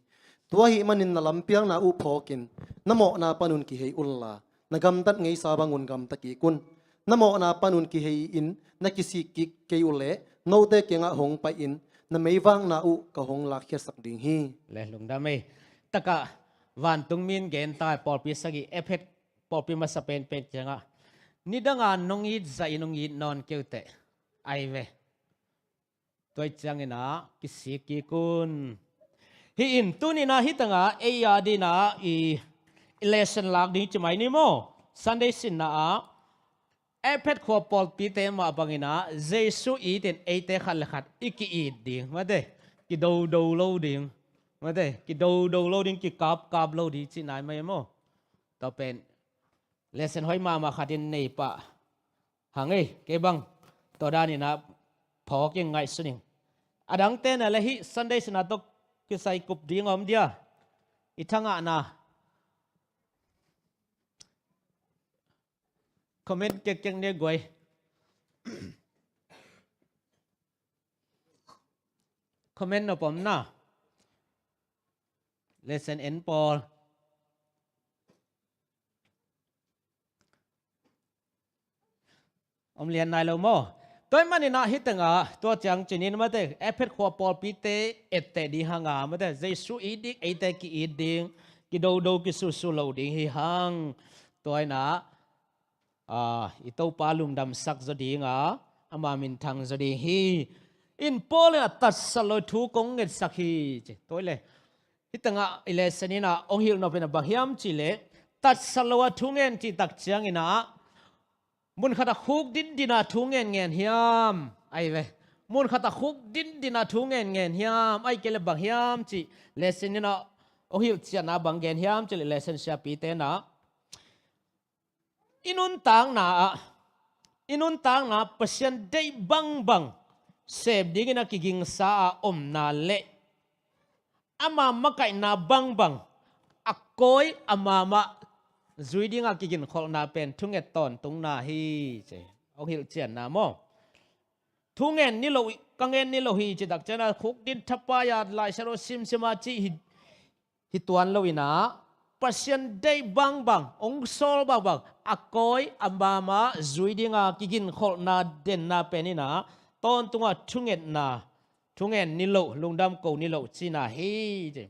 Tua ahih manin na lampiakna uh phawkin na mawhna panun kihei unla, na gamtat ngeisa bangun gamta kik un. Na mawhna panun kihei-in na kisik kik kei uh leh note kiangah hong pai-in na meivakna uh ka hong lakkhiatsak ding hi. Le lungdam ei. Takah vantung min gen ta pawlpi sagih Efesa pawlpi masa penpen kiangah nidanga nong it zahin hong it nawn kei uh teh ai ve. Tua i cianginah kisik kik un. Hi in tuninah hi tangah ei a dinah i, i lesson lak ding ci mai ni maw? Sunday sinna ah Efet khua pawlpite mah bangin ah Jesu itin eite khat le khat i ki-it ding, mate, kidodo lo ding, mate, kidodo lo ding, kikapkap lo ding cihna i mai maw? Tua pen lesson hoih mahmah khat in nei pah hang ei, kei bang tua danin ah phawk in ngaihsun ing. A dangte na le hih Sunday sinna tawh kisai kup ding a om dia, i thangahna. Comment kekkek ne guai. Comment nop om na. Lesson en pawl. Om lian nai lo maw? Tua ahih manin ah hih tengah tua ciang cinin, mate, Efet khua pawlpite etteh ding hang a, mate, Jesu it ding, eite ki-it ding, kidodo kisusu lo ding hi hang. Tua in ah, ah, i Topa lungdamsak zaw ding a, ama minthang zaw ding hi. In Paul in ah tatsat lo thu kong ngetsak hi ci. Tua le hih tengah i lesson in ah hong hilh nop in ah bang hiam cih leh, tatsat lo a thu ngen cih tak ciangin ah mun khat a khuk dindin a thu ngen ngen hiam? Ai ve. Mun khat a khuk dindin a thu ngen ngen hiam? Ai kei le bang hiam cih lesson in ah hong hilh ciatna bang gen hiam cih leh, lesson siapite in ah i nuntakna ah, i nuntakna Pasian deih bangbang sem dingin a kigingsa a omna le ama makaihna bangbang a kawi a mahmah zui dinga kiginkholhna pen thunget tawntungna hi ci. Hong hilh ciatna maw? Thu ngen ni lo, ka ngen ni lo hi ci tak ciangin ah khuk din thapai a Lai Siangtho simsim a cih hi, hi tuan lo in ah, Pasian deih bangbang, hong sawl bangbang a kawi a mahmah zui dinga kiginkholhna denna pen in ah tawntunga thungetna, thungen ni lo, lungdam ko ni lo cihna hi ci.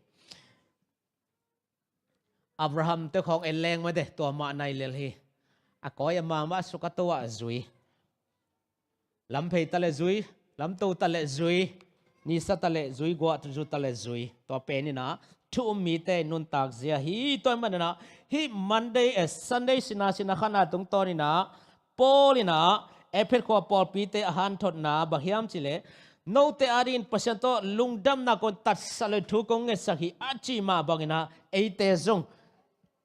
Abraham te khawng en leng, mate, tua mah nai lel hi. A kawi a mahmah suk a to ah zui. Lamphei ta le zui, lamto ta le zui, nisa ta le zui, guah zu ta le zui. Tua pen in ah thu um mite nuntak zia hi. Tua ahih manin ah hih Monday, eh, Sunday sinna, sinna khatna tungtawn in ah Paul in ah Efet khua pawlpite a hanthotna bang hiam cih leh, note adingin Pasian tawh lungdamna kong tatsat lo thu kong ngetsak hi a cih mah bangin ah eite zong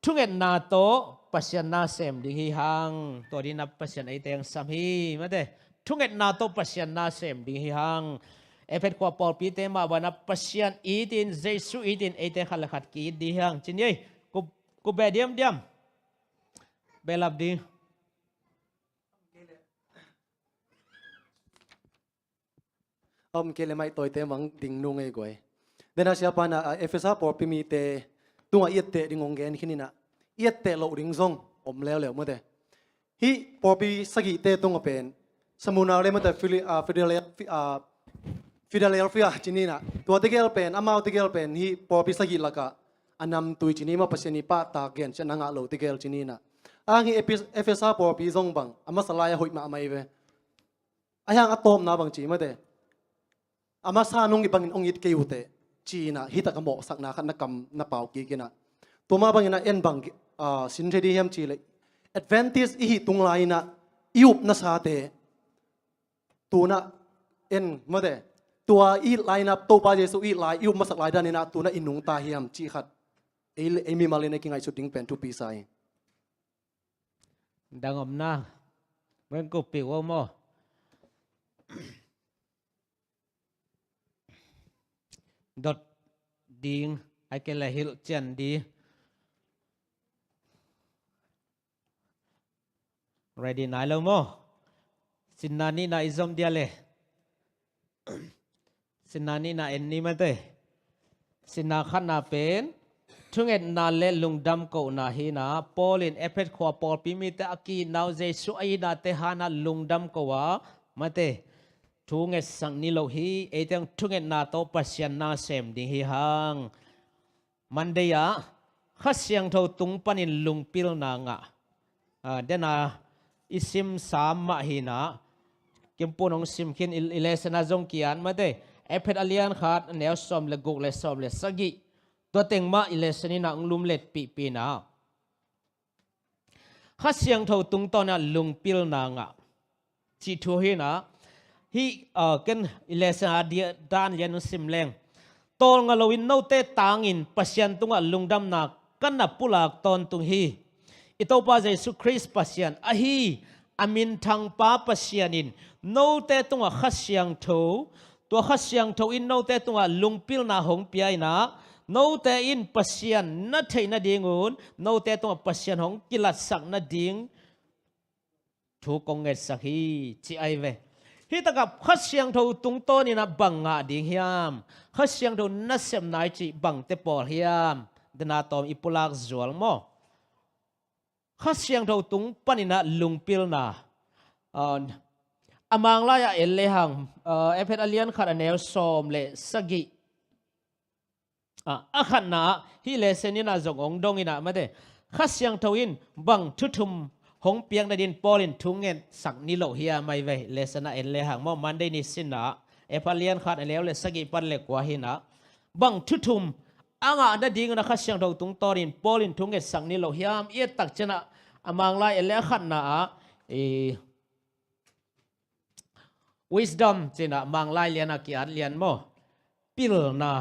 thungetna tawh Pasian na sem ding hi hang. Tua dingin ah Pasian eite hong sam hi, mate. Thungetna tawh Pasian na sem ding hi hang. Efet khua pawlpite mah bangin ah Pasian itin, Jesu itin eite khat le khat ki-it ding hi hang ci ni ei. Ku, ku beh diamdiam. Behlap ding. Om kei le maih tawite mang ding nung ei guai. Dena siapa na, ah, Efesa pawlpi mite tungah i etteh ding hong gen khin in ah, i etteh loh ding zong om leuleu, mate. Hih pawlpi sagihte tungah pen Smurna le, mate, Fili-, ah, Filadelfi-, ah, Philadelphia ci ni in ah, tua tegel pen, amau tegel pen hih pawlpi sagih lakah a namtui ci ni maw, Pasian i pahtak gensiatna ngah lo tegel ci ni in ah. Ahang hih Epi-, Efesa pawlpi zong bang a masa lai-a hoih mahmah hi ve. Ahang a tawpna bang ci, mate, a masa nung i bangin hong it kei uh teh ci in ah, hi tak a mawhsakna khat na kam na pau kik in ah. Tua mah bangin ah en bang, ah, sin thei ding hiam cih leh, Adventist i hih tung lai-in ah i upna sate tu-in ah en, mate, tua i it lai-in ah, Topa Jesu i it lai, i up masak lai danin ah tu-in ah i nungta hiam cih khat ei, ei mimal in ei kingaihsut ding pen thupi sa hi. Dang om na, meng kup pi uh maw? Dot ding, ai kei le hilh cian ding. Ready nai lo maw? Sinna nihna i zom dia le. Sinna nihna en ni, mate. Sinna khatna pen thungetna le lungdam kohna hi in ah, Paul in Efet khua pawlpi mite a ki-itna uh, Jesu a itnate hangin ah lungdam ko a, mate, thu ngetsak ni lo hi. Eite hong thungetna tawh Pasian na sem ding hi hang. Monday ah Kha Siangtho tung panin lungpilna ngah, ah, dena i sim Sam mah hi in ah, Kimpu'n hong sim khin i, i lesson ah zong ki-at, mate, Efet a lian khat, a neu sawm le guk le sawm le sagih. Tua teng mah i lesson in ah hong lumletpihpih in ah, Kha Siangtho tungtawn ah lungpilna ngah cih thu hi-in ah, hih, uh, ken i lesson a dia dan lian hong sim leng, tawlnga loin note tangin Pasian tungah lungdamna ka na pulak tawntung hi. I Topa Jesu Khrist Pasian ahi a minthangpa Pasian in note tungah Kha Siangtho, tua Kha Siangtho in note tungah lungpilna hong pia in ah, note in Pasian na theih nadingun note tungah Pasian hong kilatsak nading thu kong ngetsak hi, ci ahi ve. Hih takah Kha Siangtho tungtawn in ah bang ngah ding hiam? Kha Siangtho nasepna i cih bangte pawl hiam? Dena tawm i pulak zual maw? Kha Siangtho tung panin ah lungpilna. Ah, a Manglai ah en lehang, ah, Efesa a lian khat a neu sawm le sagih. Ah, a khatna ah, hih lesson in ah zong hong dong in ah mate. Kha Siangtho in bang thu thum hong piak nadin Paul in thu ngetsak ni lo hiam, ahi ve. Lesson ah en lehang maw, Monday ni sin ah, Efesa a lian khat a neu le sagih pan le kua hi-in ah, bang thu thum a ngah nadingun ah Kha Siangtho tungtawnin Paul in thu ngetsak ni lo hiam i et tak ciangin ah, a Manglai en le a khatna ah, i wisdom ci-in ah Manglai lian ah ki-at lian maw? Pilna.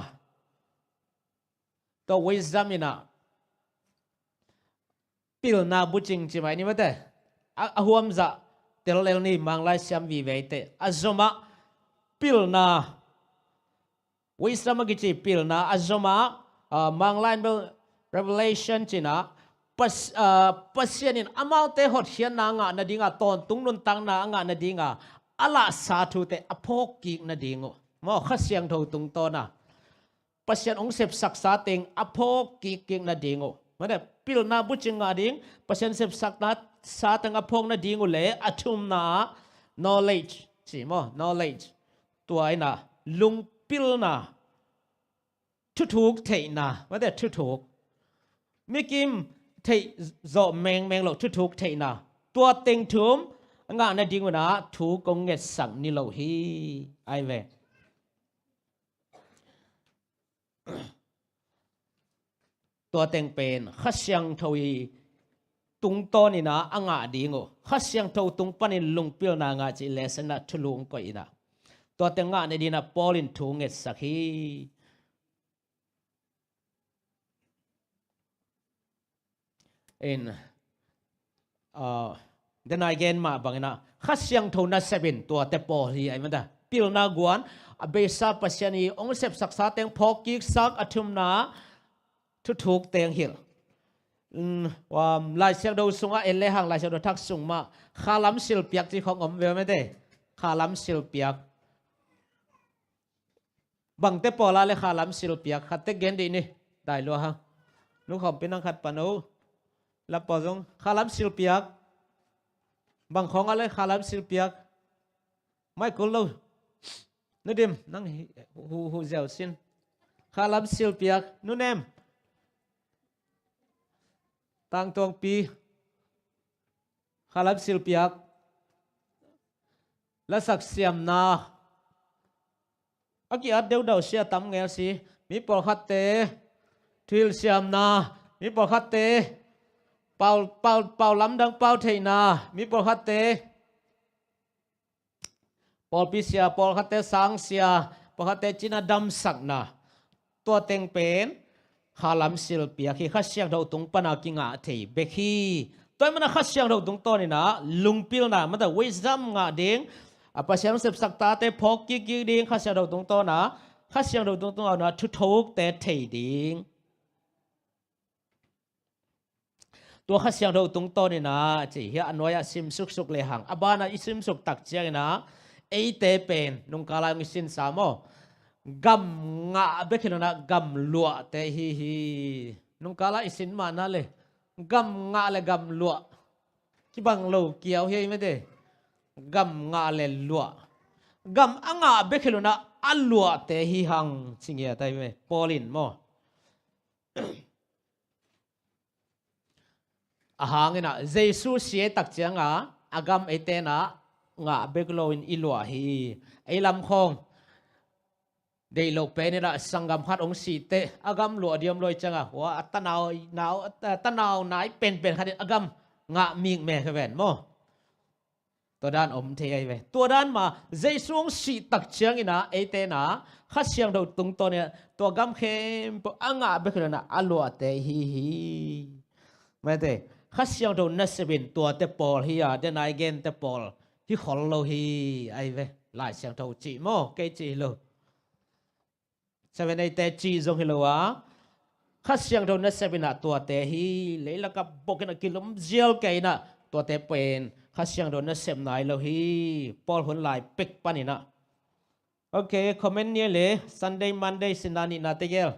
Tua wisdom in ah pilna bucing ci mai ni mate. A, a huamzah tel lel ni, Manglai siam vive te. A zomah pilna, wisdom a kici pilna, a zomah, ah, Manglai bel revelation ci-in ah, Pas-, ah, Pasian in amaute hotkhiatna a ngah nadinga, tawntung nuntakna a ngah nadinga a lahsa thute a phawk kik nading uh. Maw, Kha Siangtho tungtawn ah Pasian hong sepsaksa teng a phawk kikkik nading uh. Mate, pilna bucing ngah ding, Pasian sepsakna sa teng a phawk nading uh le, a thumna ah knowledge ci maw, knowledge. Tua in ah lungpilna, thuthuk theihna, mate, thuthuk. Mikim theih zawh mengmeng loh thuthuk theihna. Tua teng thum a ngah nadingun ah thu kong ngetsak ni lo hi, ahi ve. Tua teng pen Kha Siangtho i tungtawnin ah a ngah ding uh. Kha Siangtho tung panin lungpilna ngah cih lesson ah thulu hong koih in ah, tua teng ngah nadin ah Paul in thu ngetsak hi. In, ah, denai gen mah bangin ah Kha Siangtho nasep in tuate pawl hi, ahi mata. Pilna guan, a beisa Pasian i hong sepsaksa teng phawk kiksak, a thumna thuthuk teng hilh. Um, um, Lai Siangtho sungah en lehang, Lai Siangtho thak sung mah khalam silpiak ci khong om ve mate. Khalam silpiak. Bangte pawl a le khalam silpiak, khatte gen dih ni, dai lua hang. Nu Khawmpi nang khat pan o. Lapaw zong khalam silpiak. Bang khawng a le khalam silpiak. Mai kul lo. Nu Dim, nang hi, hu, hu ziau sin. Khalam silpiak. Nu Nem. Tangtuangpi. Khalam silpiak. Lasak siamna. A ki-at deudau sia tam ngel si. Mi pawlkhatte thuhilh siamna. Mi pawlkhatte pau, pau, pau lamdang pau theihna. Mi pawlkhatte pawlpi sia, pawlkhatte sang sia, pawlkhatte cina damsakna. Tua teng pen khalam silpiak hi, Kha Siangtho tung pana kingah thei bek hi. Tua ahih mana Kha Siangtho tungtawnin ah lungpilna, mata wisdom ngah ding, a Pasian sepsak tate phawk kikkik ding, Kha Siangtho tungtawn ah, Kha Siangtho tungtawn ah thuthukte thei ding. Tua Kha Siangtho tungtawnin ah, ci hi a, nuai-ah sim suksuk lehang, a banah i simsuk tak ciangin ah, eite pen nungkal ah i sinsa maw, gam ngah bek hi lo-in ah gam luahte hi hi. Nungkal ah i sin mahna le gam ngah le gam luah kibang lo kiau hi ei mate. Gam ngah le luah, gam a ngah bek hi lo-in ah a luahte hi hang, ci ngiat ahi ve Paul in maw. A hangin ah Jesu si ei tak ciangin ah a gam eite in ah ngah bek loin i luah hi. Ei lam khawng deih loh penin ah sanggam khat hong si teh a gam luah diam lo hi ciangin ah, hua a tanau nau, a tanau nai penpen khatin a gam ngah mik mek hi ven maw. Tua dan om thei ahi ve. Tua dan mah Jesu hong sih tak ciangin ah eite in ah Kha Siangtho tungtawn in ah tua gam khempeuh a ngah bek hi lo in ah a luahte hi hi. Mate, Kha Siangtho nasep in tuate pawl hi a, den a i gente pawl hi khol lo hi. Ahi ve, Lai Siangtho cih maw, kei cih hi lo. Seven Eight te cih zong hi lo a, Kha Siangtho nasep in ah tuate hi. Leilakah bok in ah kilum zial kei in ah tuate pen Kha Siangtho nasep nai lo hi. Paul hun lai pek panin ah. Ok, comment ni le Sunday, Monday, sinna nihna te gel.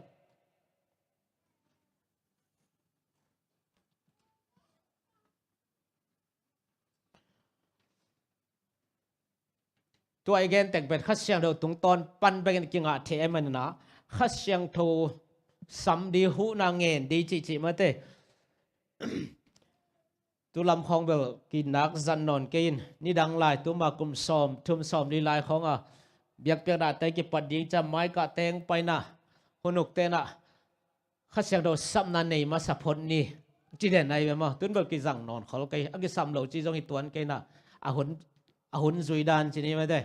Tua i gen tek pen Kha Siangtho tungtawn pan bekin kingah thei ahih manin ah Kha Siangtho sam di, huhna ngen di cihcih mate. Tu lam khawng bel kinak zat nawn kei in, nidang lai tuma kum sawm thum sawm li lai khawng a biakpiaknate kipat ding ciang maika teng paina hun uk tenah Kha Siangtho sapna nei masa phot ni ci den ahi ve maw. Tun bel kizang nawn khol kei, a kisam lo ci zong hi tuan kei in ah, a hun, a hun zui dan ci ni mate.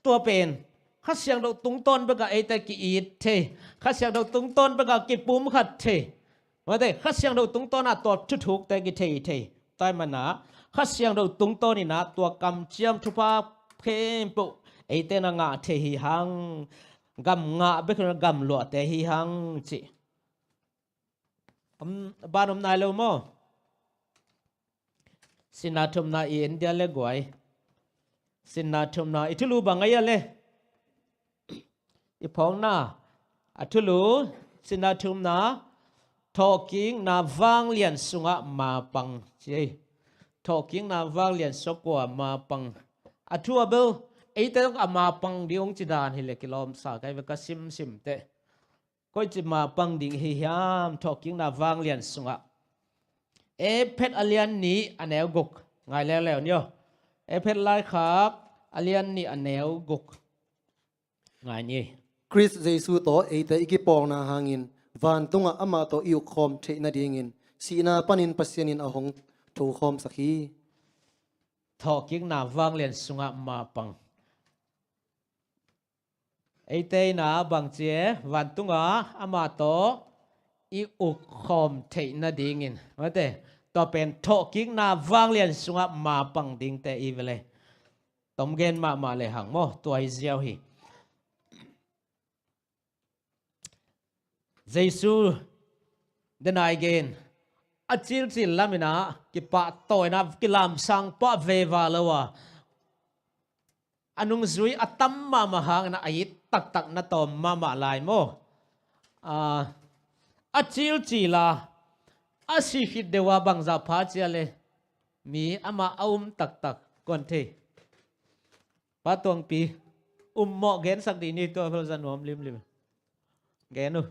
Tua pen Kha Siangtho tungtawn bekah eite ki-it thei, Kha Siangtho tungtawn bekah kipumkhat thei mate. Kha Siangtho tungtawn ah tua thuthukte kithei thei. Tua ahih manin ah Kha Siangtho tungtawn in ah tua kamciam thupha khempeuh eite in ah ngah thei hi hang. Gam ngah bek hi lo in ah gam luahte hi hang cih. Om, ban om nai lo maw? Sinna thumna i en dia le guai. Sinna thumna i thulu bang ahi a le? I phawkna a thulu, sinna thumna, thawhkikna vanglian sungah mapang ci ei. Thawhkikna vanglian sungah kua mapang? A thu a bel eite zong a mapang ding hong ci dan hi le kilawmsa ka hi ve, ka simsim teh. Koici mapang ding hi hiam? Thawhkikna vanglian sungah Efet a lian nih a neu guk. Ngai leuleu ni aw. Efet laikhak a lian nih a neu guk. Ngai ni. Khrist Jesu tawh eite i kipawlna hangin vantungah amah tawh i ukkhawm theih nadingin sihna panin Pasian in a hong thokhawmsak hi. Thawhkikna vanglian sungah mapang. Eite in ah bangci e, vantungah amah tawh i ukkhawm theih nadingin. Mate, tua pen thawhkikna vanglian sungah mapang dingte i ve le. Tom gen mahmah le hang maw, tua hi ziau hi. Jesu den a i gen a cilcil lam in ah kipahtawina kilamsang pah veva lo a, a nungzui a tam mahmah hangin ah a it taktak na tawm mahmah lai maw? A, a cilcil a, a si khit deuh a bangzah pha cia le mi amah a um taktak kuan thei. Pa Tuangpi, um mawh gensak dih ni, tua bel za nuam limlim. Gen uh.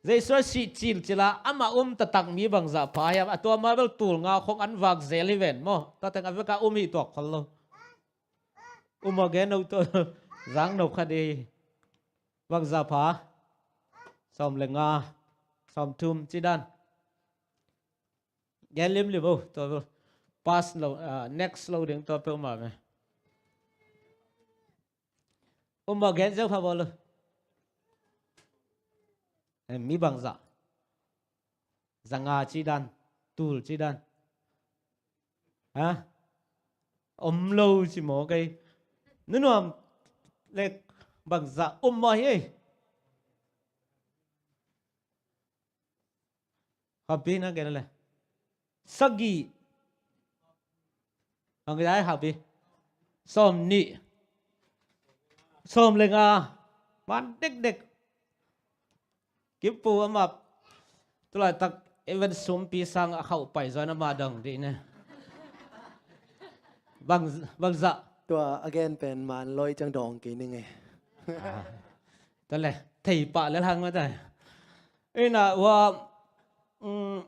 Jesu a sih cilcil a amah um taktak mi bangzah pha hiam? A tua ma bel tul nga khong an vak zel hi ven maw? Tua teng a vek a um hi tuak khol lo. Um mawh gen uh, tua zang no kha dih. Bangzah pha? Sawm le nga, sawm thum ci dan. Gen limlim uh, tua bel pass lo, ah, next lo ding tua peuhmah ve. Um mawh gen zeu pha bawl uh. Eh, mi bangzah? Za nga ci dan, tul ci dan. Ha? Om lo ci maw kei. Nunuam le bangzah um mawh hi ei. Happy na gen le. Sagih. Ang dai happy. Sawm nih. Sawm le nga. Man dekdek. Kipu amah. Tulaitak even sumpi sang a khauh pai zaw na mah dong dih ne. Bang, bangzah? Tua a gen pen man loi ciang dawng kei ning e. Ah. Tua le, thei pah le hang mah tai. Ina, ua, mm,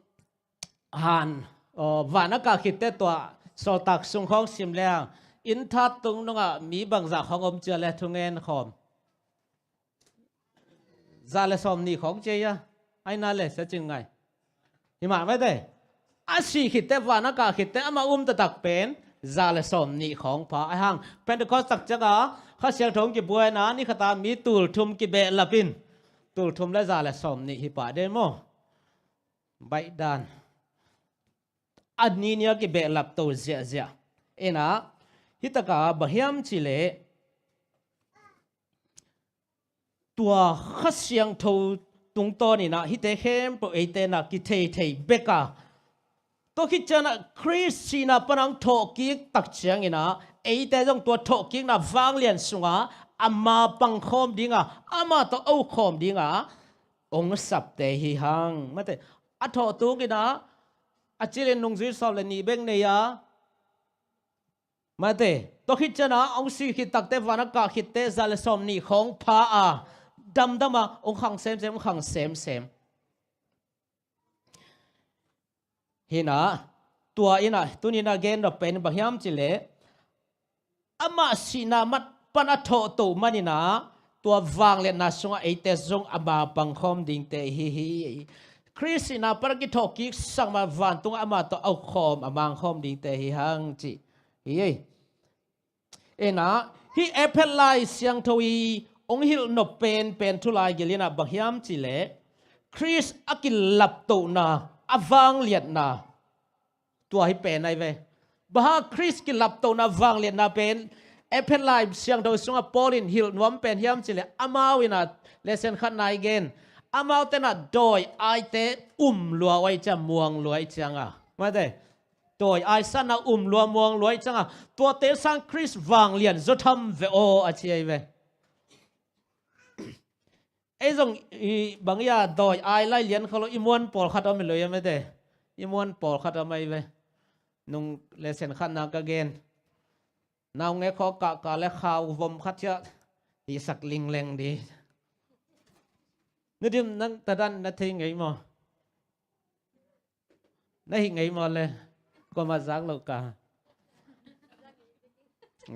han, aw, van a kah khitte tua, sawltak sung khawng sim le hang, inn that tung nungah mi bangzah khawng om cia le thungen khawm. Za le sawm nih khawng cia ia, aina le sia cing ngai. Hi mah mah te. A sih khitte, van a kah khitte, amah um taktak pen za le sawm nih khawng pha a hang. Pentecost tak cianga Kha Siangtho hong kibuaina ni khata mi tul thum kibehlap in, tul thum le za le sawm nih hi pah de maw? Baihdan a ni nia kibehlap to ziahziah. Ina, hi taka bang hiam cih leh tua Kha Siangtho tungtawn ina hihte khempeuh eite na kitheithei beka, tua khit ciana Khrist sihna pana hong thawhkik tak ciangina eite zong tua thawhkikna vanglian sunga ama pangkhawm dinga, ama tawh aukhawm dinga hong sapte hi hang. Mate, a thawh tungina a cilin nungzui sawm le nih bek nei a, mate, tua khit ciana hong sih khit takte, van a kah khitte za le sawm nih khawng pha a, damdama hong khang semsem, hong khang semsem. Hina, tua ina tunina gen nop pen bang hiam cih leh amah sihna mat pan a thawhto manina tua vangliatna sungah eite zong ama pangkhawm dingte hi hi. Khrist sihna pan a kithawhkik sak ma vantungah ama tawh aukhawm, a mangkhawm dingte hi hang cih hi. Ina, hih Efesa Lai Siangtho i hong hilh nop penpen thu laigil ina bang hiam cih leh Khrist a kilaptohna, a vangliatna, tua hi pen ahi ve. Bang hang Khrist kilaptohna vangliatna pen Efesa Lai Siangtho sungah Paul in hilh nuam pen hiam cih leh amau ina lesen khatna i gen, amaute na dawi aite um lua uh ahi ciang, muang lua ahi cianga, mate, dawi ai sanna um lua, muang lua ahi cianga tuate sang Khrist vanglian zaw tham ve aw a ci ahi ve. Ei zong i bang ia dawi ai lai lian kha lo, i muan pawlkhat om hi lo ia, mate. I muan pawlkhat om ahi ve. Nung lesen khatna ka gen, naungek khaw kahkah le khau vom khat ciah hisak lingleng di. Nidim nang tadan na thei ngei maw? Na hih ngei maw le? Kuamah zak lo ka.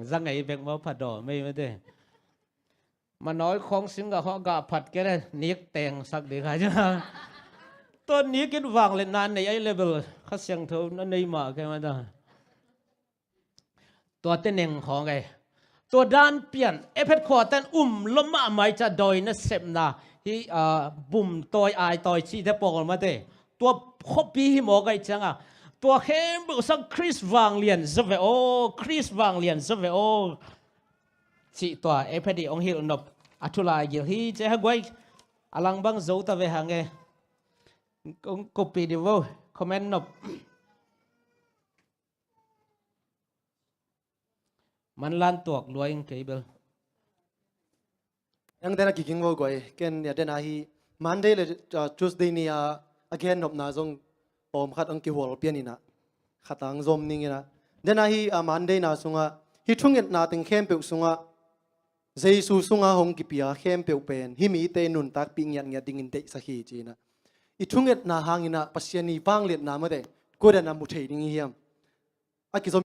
Za ngei bek maw, phadaw mei mate. Manawi khawng sing gah khawng gah phat kei le nik tengsak ding kha. Tua nik in vangliatna nei ahi le bel Kha Siangtho na nei mah kei mata. Tua teneng khawng e. Tua dan pian Efesa khuaten um lua mahmah i ca dawi nasepna hi, ah, bum tawi ai tawi cihte pawl mate. Tua khuapi hi mawk ahi cianga tua khempeuh sang Khrist vanglian zaw ve aw, Khrist vanglian zaw ve aw. Cih tua Efesa i hong hilh nop a thu laigil hi ci e. Haguai a lang bang zo ta ve hang e. Kong kopi di vo, comment nop. Manlan tuak lua ing kei bel. Ang dena kiging vo guai. Ken nia dena hi Monday le, uh, Tuesday ni a, a gen nopna zong tawm khat ang kihual pian ina. Khat ang zom ning ina. Dena hi, uh, Monday na sunga hi thungetna teng khempeuh sunga Jesu sunga hong kipia khempeuh pen hi mite nuntakpih ngiatngiat dingin deihsak hi ci ina. I thungetna hangina Pasian i vangliatna mate kua dena mu thei ding i hiam? A kizom